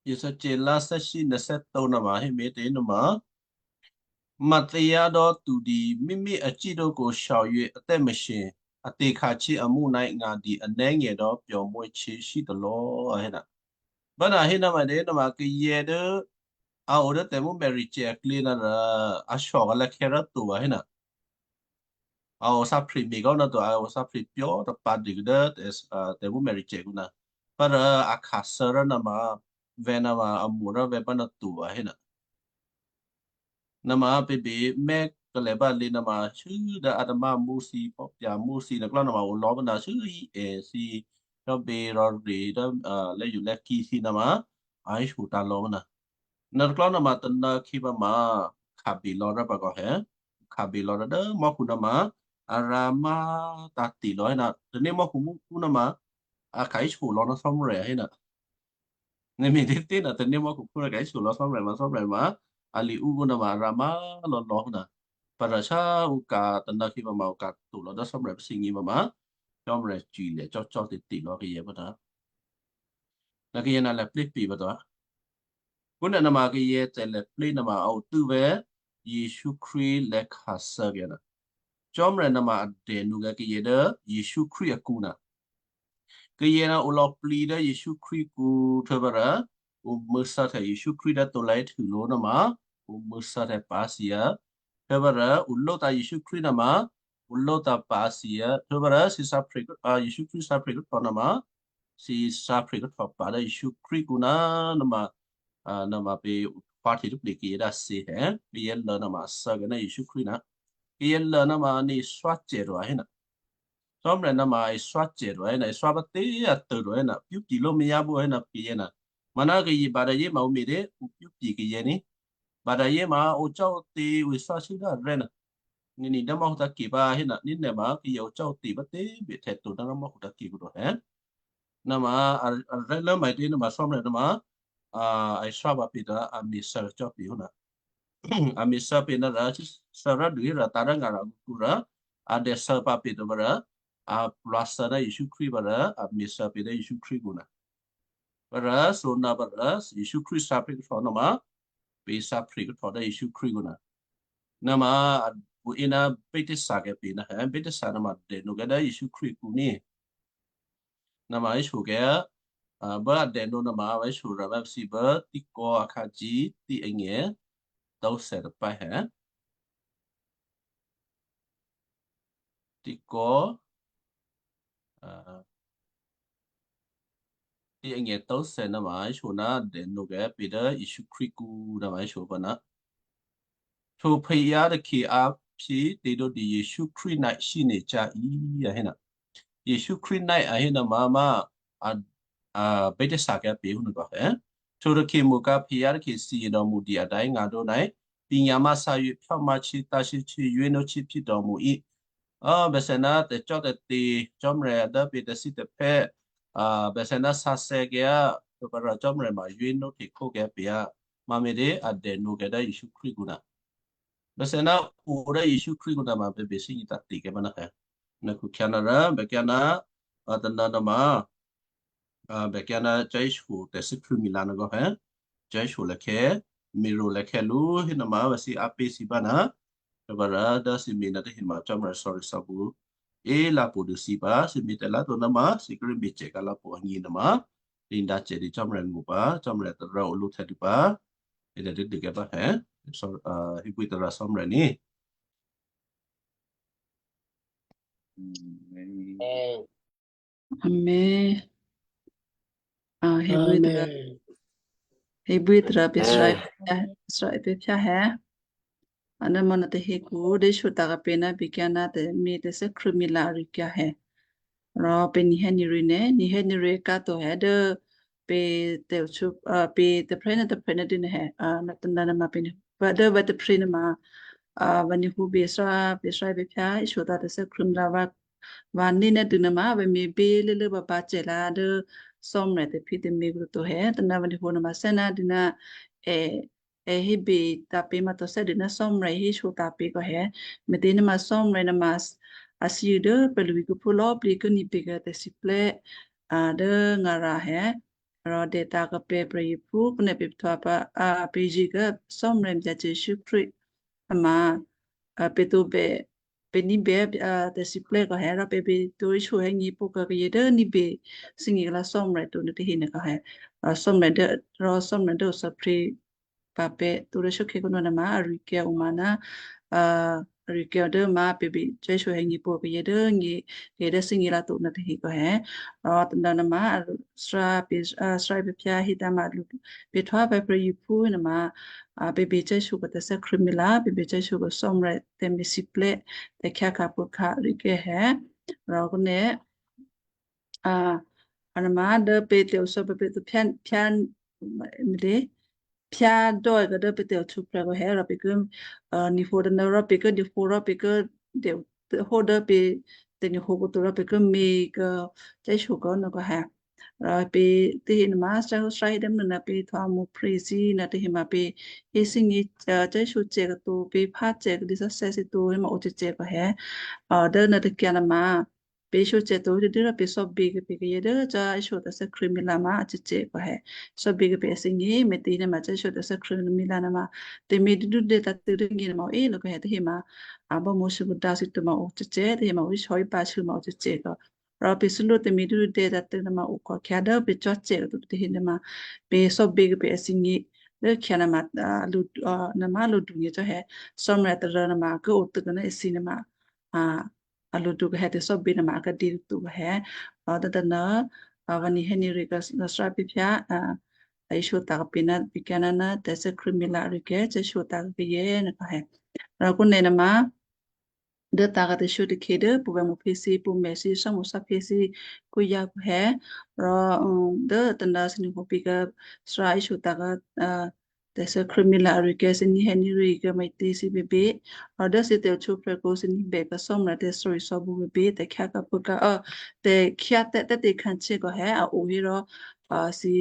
Yěsuce̤lá thè́shí nè̤ thè́ to nuôma hé me̤ tě nuôma. မတ်တရားသောသူသည် မိမိအကျင့်တို့ကို ရှောင်၍ အသက်မရှင်၊ အသေခါချေအမှု၌ ငါသည် အနည်းငယ်သော ပျော်မွေ့ခြင်းရှိသလော a hé nuô. Bố nuô hé nuôma tě nuôma kayǎ dố a o dố tè̤mǔmyá̤ricyè̤ aklě nuôrô, a shòkè lè̌khè̌ rò to a hé nuô. A o thǎphre me̤ kò nuô to, a o thǎphre pyó̤ tapǎ dû dố tè̤, a, tè̤mǔmyá̤ricyè̤ kǔ nuô. Bố rô a khǎthô rô nuôma, vè̤ nuôma a mo̤ rô vè̤ bố nuô to a hé nuô. Nuôma pè̤ bě mè̤ kalè̤ bá lě nuôma, shû́ dố a tamá mǔthǐ, pò́pya̤ mǔthǐ nuô tôklò̤ nuôma o lò̌ bố nuô, shû́ í è thǐ, rò bě rò rè dố, a, lè̌yu lè̌kì thǐ nuôma, a hé shotǎ̤ lò̌ bố nuô. Nuô tôklò̤ nuôma tônôkhǐ pǎ ma, khǎbě lò̌ rô pǎ kò hé. Khǎbě lò̌ rô dố mò́khu nuôma, a rǎ má tǎ̤te̤ lò̌ hé nuô, tanémò́khu mǔkhu nuôma, a khǎ hé sho lò̌ ná Cò́marya hé nuô. Nè̤ me̤ tě tě nuô, tanémò́khu nuô khǎ hé sho lò̌ Cò́marya ma, Cò́marya ma, a lǐ ǔ kǔ nuôma, a rǎ má lò̌ lò̌ hé nuô. Parasha ǔ ka̤ tônôkhǐ pǎ ma ǔ ka̤ to lò̌ dố Cò́marya pǎ thǐ nyě pǎ ma, Cò́marya cwile̤ cò́cò́te̤te̤ lò̌ kayǎ pǎ to. Nuô kayǎ nuô lè̌ plé pě pǎ to. Kǔ nuô nuôma kayǎ tè̤lè̌ plé nuôma a o tû́ vè̤ Yěsu Krístu lè̌khǎthô kayǎ nuô. Cò́marya nuôma a dènuô̌ kayǎ dố Yěsu Krístu akǔ nuô. Kayǎ nuô o lò̌ plǐ dố Yěsu Krístu kǔ, htuô̌pǎ rô, ǔ mû̌thè̌htya Yěsu Krístu dố tǒ lǎhí htuô lǒ nuôma, ǔ mû̌thè̌htya pǎ thǐ a. Htuô̌pǎ rô, ǔ lótǎ̤ Yěsu Krístu nuôma, ǔ lótǎ̤ pǎ thǐ a. Htuô̌pǎ rô, thǐ thǎphre, a, Yěsu Krístu thǎphre khuhtò̌ nuôma, thǐ thǎphre khuhtò̌ pǎ dố Yěsu Krístu kǔ nuô nuôma, a, nuôma pě hwáhte dúplǐ kayǎ dố a thǐ hé, kayǎ lô nuôma a thô kayǎ ná Yěsu Krístu nuô. Kayǎ lô nuôma nè̤ thwácè to a hé nuô. Cò́marya nuôma a thwácè to a hé nuô, a thwá pǎ tě a tô̌ to a hé nuô, pyúpye̤ lǒ mayǎ bǒ a hé nuô, kayǎ nuô. Manárò kayě Baptist ma ǔ me̤ dé ǔ pyópye kayě ní. Baptist ma ǔ cò́ ǔ tě ǔ isò́ shyé dố arè́ nuô. Nè̤ ni dố mò́khu tǎ̤ke pǎ hé nuô, ní nè̤ ma kayě ǔ cò́ ǔ tě bátě bè htè̌ to dố mò́khu tǎ̤ke kǔ to hé. Nuôma arè́ lố maitě nuôma Cò́marya nuôma a isò́ pǎ pě to a me̤ sǎ cò́ pě hó nuô. A me̤ sǎ pě nuô rò sǎ rò dû hé rò tǎ dố ngara kǔ rò a dèsǎ pǎ pě to pǎ rò a plwǎ sǎ dố Jesǔ Krístu pǎ rò a me̤ sǎ pě dố Jesǔ Krístu kǔ nuô. Pǎ rò thǒ nuô pǎ rò Jesǔ Krístu sǎ phrékahtò nuôma pě sǎ phrékahtò dố Jesǔ Krístu kǔ nuô. Nuôma a buôě ná baptisakyǎ pě nuô, baptisa nuôma dènǒkyǎ dố Jesǔ Krístu kǔ ní. Nuôma íshyokyǎ, a, bố a dènǒ nuôma vǎ íshyo rò vǎ thǐ bố tíkò́ akhǎ cí tíangètôsè tôpá hé. Tíkò́, a, tíangètôsè nuôma íshyo ná dènǒkyǎ pě dố Jesǔ Krístu kǔ nuôma íshyo pǎ ná. Htwǒ phè̌yá̤ takhe a phyé tè̤dǒ dè Jesǔ Krístu ná shyényě̤ cǎ í a hé nuô. Jesǔ Krístu ná a hé nuôma ma a, a baptisakyǎ pě hó nuô pǎ hé. Htwǒ takhe mo̤kǎ phè̌yá̤ takhe thǐ dò̌mǔ dè a dǎí ngǎ dǒ ná pǐ̤nyǎ má sǎ yuě phyámǎ htyě tǎ̤shyě htyě yuě nó htyě phyé dò̌mǔ í. Ò, bèsè ná tè̤cò́tè̤te̤ Cò́marya dố pě tè̤thítè̤phè́, a, bèsè ná sǎsè̌kyǎ, tǒpǎ Cò́marya ma yuě nó htekhókyǎ pě a, ma me̤dě a dènǒkyǎ dố Jesǔ Krístu kǔ nuô. Bèsè ná ǔ dố Jesǔ Krístu kǔ nuô ma bèbè thímí tǎ̤te̤kyǎ pǎ ná hé. Nuôkhukhyǎ nuôrò bèkyǎ ná, a, tônuô nuôma, a, bèkyǎ ná Jésù tè̤thè́krṳ̂̌mila nuôkò hé. Jésù lèkhè̌, Miro lèkhè̌ lǔ hé nuôma vǎ thǐ á pě thǐ pǎ ná, tǒpǎ rò dố thǐ me̤ nuôtahe ma Cò́marya sò̌ri sò̌bǔ é lǎpṳ dû thǐ pǎ, thǐ me̤ tè̤lǎ to nuôma thǐ kíré̤ me̤cè ká lǎpṳ agně nuôma, lǐndǎ cè dǐ Cò́marya ngṳ pǎ, Cò́marya tarǎ olǒhtè̌ dû pǎ. È tè̤ dûdûkyǎ pǎ hé, sò̌-, a, hébwí tarǎ Cò́marya ní. Amen. Amen. A, hébwí tarǎ, Amen. Hébwí tarǎ pě Amen. Israel, Israel pě phyá hé. A, nuôma nuôtahe kǔ dố Jesǔ tǎ̤kapě ná bèkyǎ ná tè̤-, me̤ tè̤thè́krṳ̂̌mila arikyǎ hé. Rò pě nihè́ nirǐ nè́, nihè́ nirǐ ká to hé dố pě tè̤ohtwǒ, a, pě tôprè̤ ná tôprè̤ ná dû nè́ hé, a, ná tôna nuôma pě ní. Vǎ dố vǎ tôprè̤ nuôma, a, vǎ ní̤hǔ bě Israel, bě Israel pě phyá Jesǔ tǎ̤ tè̤thè́krṳ̂̌mila vǎ, vǎ ní ná dû nuôma vǎ me̤ bě lélé vǎ bǎ cè lá dố Cò́marya tè̤phí tè̤me̤ kǔ to hé, tôna vǎ ní̤hǔ nuôma sè́ ná dû ná, è, è hébè tǎ̤ pě ma to sè́ dû ná Cò́marya hé Jesǔ tǎ̤ pě kò hé. Me̤těnuôma Cò́marya nuôma a thǐ dố pè̤ lwǐ̤kǔphú lò̌꤮ plǐ ki ní̤bè kè́ tè̤siplè́, a, dố ngara hé. Rò dè tǎ̤kapè prè̤yěphú k'o nè̤ pě phtwǎ pǎ, a, pě zǐ kè́ Cò́marya Byacè Jesǔ Krístu. Ama, a, pě tǒbè, pě ní̤bè, a, tè̤siplè́ kò hé rò pě, pě tǒ Jesǔ hé nyě̤pǒ kè́ kayě dố ní̤bè thímí kè́ lá Cò́marya to nuôtahe nuô kò hé. A, Cò́marya dố, rò Cò́marya dố o thè́prè̤ pǎ pě tǒ dố Jesǔ kè́ k'o nuôma arikyǎ oma ná, a, arikyǎ dố ma pě bě Jesǔ hé nyě̤pǒ kayě dố nyě, kayě dố thímí lá to nuôtahe kò hé. Rò tôna nuôma, a, Israel pě, a, Israel pě phyá hé tǎ̤ ma lǔ pě phtwǎ pǎ prè̤yěphú nuôma, a, pě bě Jesǔ kè́ tè̤thè́krṳ̂̌mila, pě bě Jesǔ kè́ Cò́marya tè̤me̤siplè́, tè̤khyákhǎ pṳ̌khǎ arikyǎ hé. Rò k'o nè̤, a, a nuôma dố pě tè̤othè́ pě pě to phyá, phyá, me̤dě, phyá dò́ kè́ dố pě tè̤ohtwǒprè̤ kò hé rò pě ki, a, ní̤hǒ dố nuô rò pě ki ní̤hǒ rò pě ki dè hǒ dố pě tè̤ní̤hǒ kǔ to rò pě ki me̤ kè́ Jesǔ kè́ nuô kò hé. Rò pě tahe nuôma Jesǔ Israel hé dố nuô ná pě phtwǎ mǔ prè̤ thǐ nuôtahe ma pě hé thímí, a, Jesǔ cè k'o to pě phá cè k'o dǐ sǎsè̌ thǐ to hé ma o cècè kò hé. A, dố nuôtakyǎ nuôma pě Jesǔ cè to dố dố rò pě cò́bǐ kè́ pě kayě dố Jesǔ tè̤thè́krṳ̂̌mila ma a cècè kò hé. Cò́bǐ kè́ pě thímí me̤těnuôma Jesǔ tè̤thè́krṳ̂̌mila nuôma tè̤me̤ dúdú dě tǎ̤tṳ̂̌ dố nyěnuôma o é lǒ kò hé tahe ma, a, bámǒ sǐkǔdǎ thǐ to ma o cècè, tahe ma o íshò̌ ípǎ sǐ ma o cècè kò. Rò pě thílú tè̤me̤ dúdú dě tǎ̤tṳ̂̌ nuôma o khwakhyǎ dố pě cò́cè k'o to tahe nuôma pě cò́bǐ kè́ pě thímí dố khyá nuôma, a, lǔ, a, nuôma lǔdu nyě̤ cò́ hé. Cò́marya tarǎ nuôma k'o o tû́ kè́ ná èthǐ nuôma, a, a lǔdu kè́ hé tè̤cò́bǐ nuôma a kè́ dǐ to kè́ hé. Rò tôna, a, vǎ nihè́ nirǐ kè́ Israel pě phyá, a, a Jesǔ tǎ̤kapě ná bèkyǎ ná tè̤thè́krṳ̂̌mila arikyǎ Jesǔ tǎ̤kapě yě nuô kò hé. Rò k'o nè̤ nuôma dố tǎ̤ kǎ tè̤shuốtè̤khè̌ dố pṳ̌bè́mṳ phěsí, pṳ̌mèsí, shámṳ sháphè̌sí kǔyǎ kǔhè. Rò dố tadǎ thǐ nuôkhò̌ pǐ kǎ Sarah Isu tǎ̤ kǎ tè̤shuốtè̤khè̌ arikè̤ thǐ ní̤hè̌ ní̤rí kǎ maǐtě thǐ běbě. Rò dố thǐ tè̤ohtwǒprè̤ kǒ thǐ ní̤bè kǎ Cò́marya tè̤thè́zò̤ bǔ běbě, tè̤khyá kǎ pṳ̌ kǎ, tè̤khyá tè̤tè̤khǎ htyě kò hè a o hérò thǐ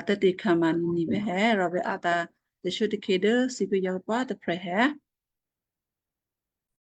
tè̤tè̤khǎ ma nè̤ ní̤bè hè, rò vè̤̌ a tǎ̤ tè̤shuốtè̤khè̌ dố thǐ kǔyǎ kǔpǎ tôprè̤ hè.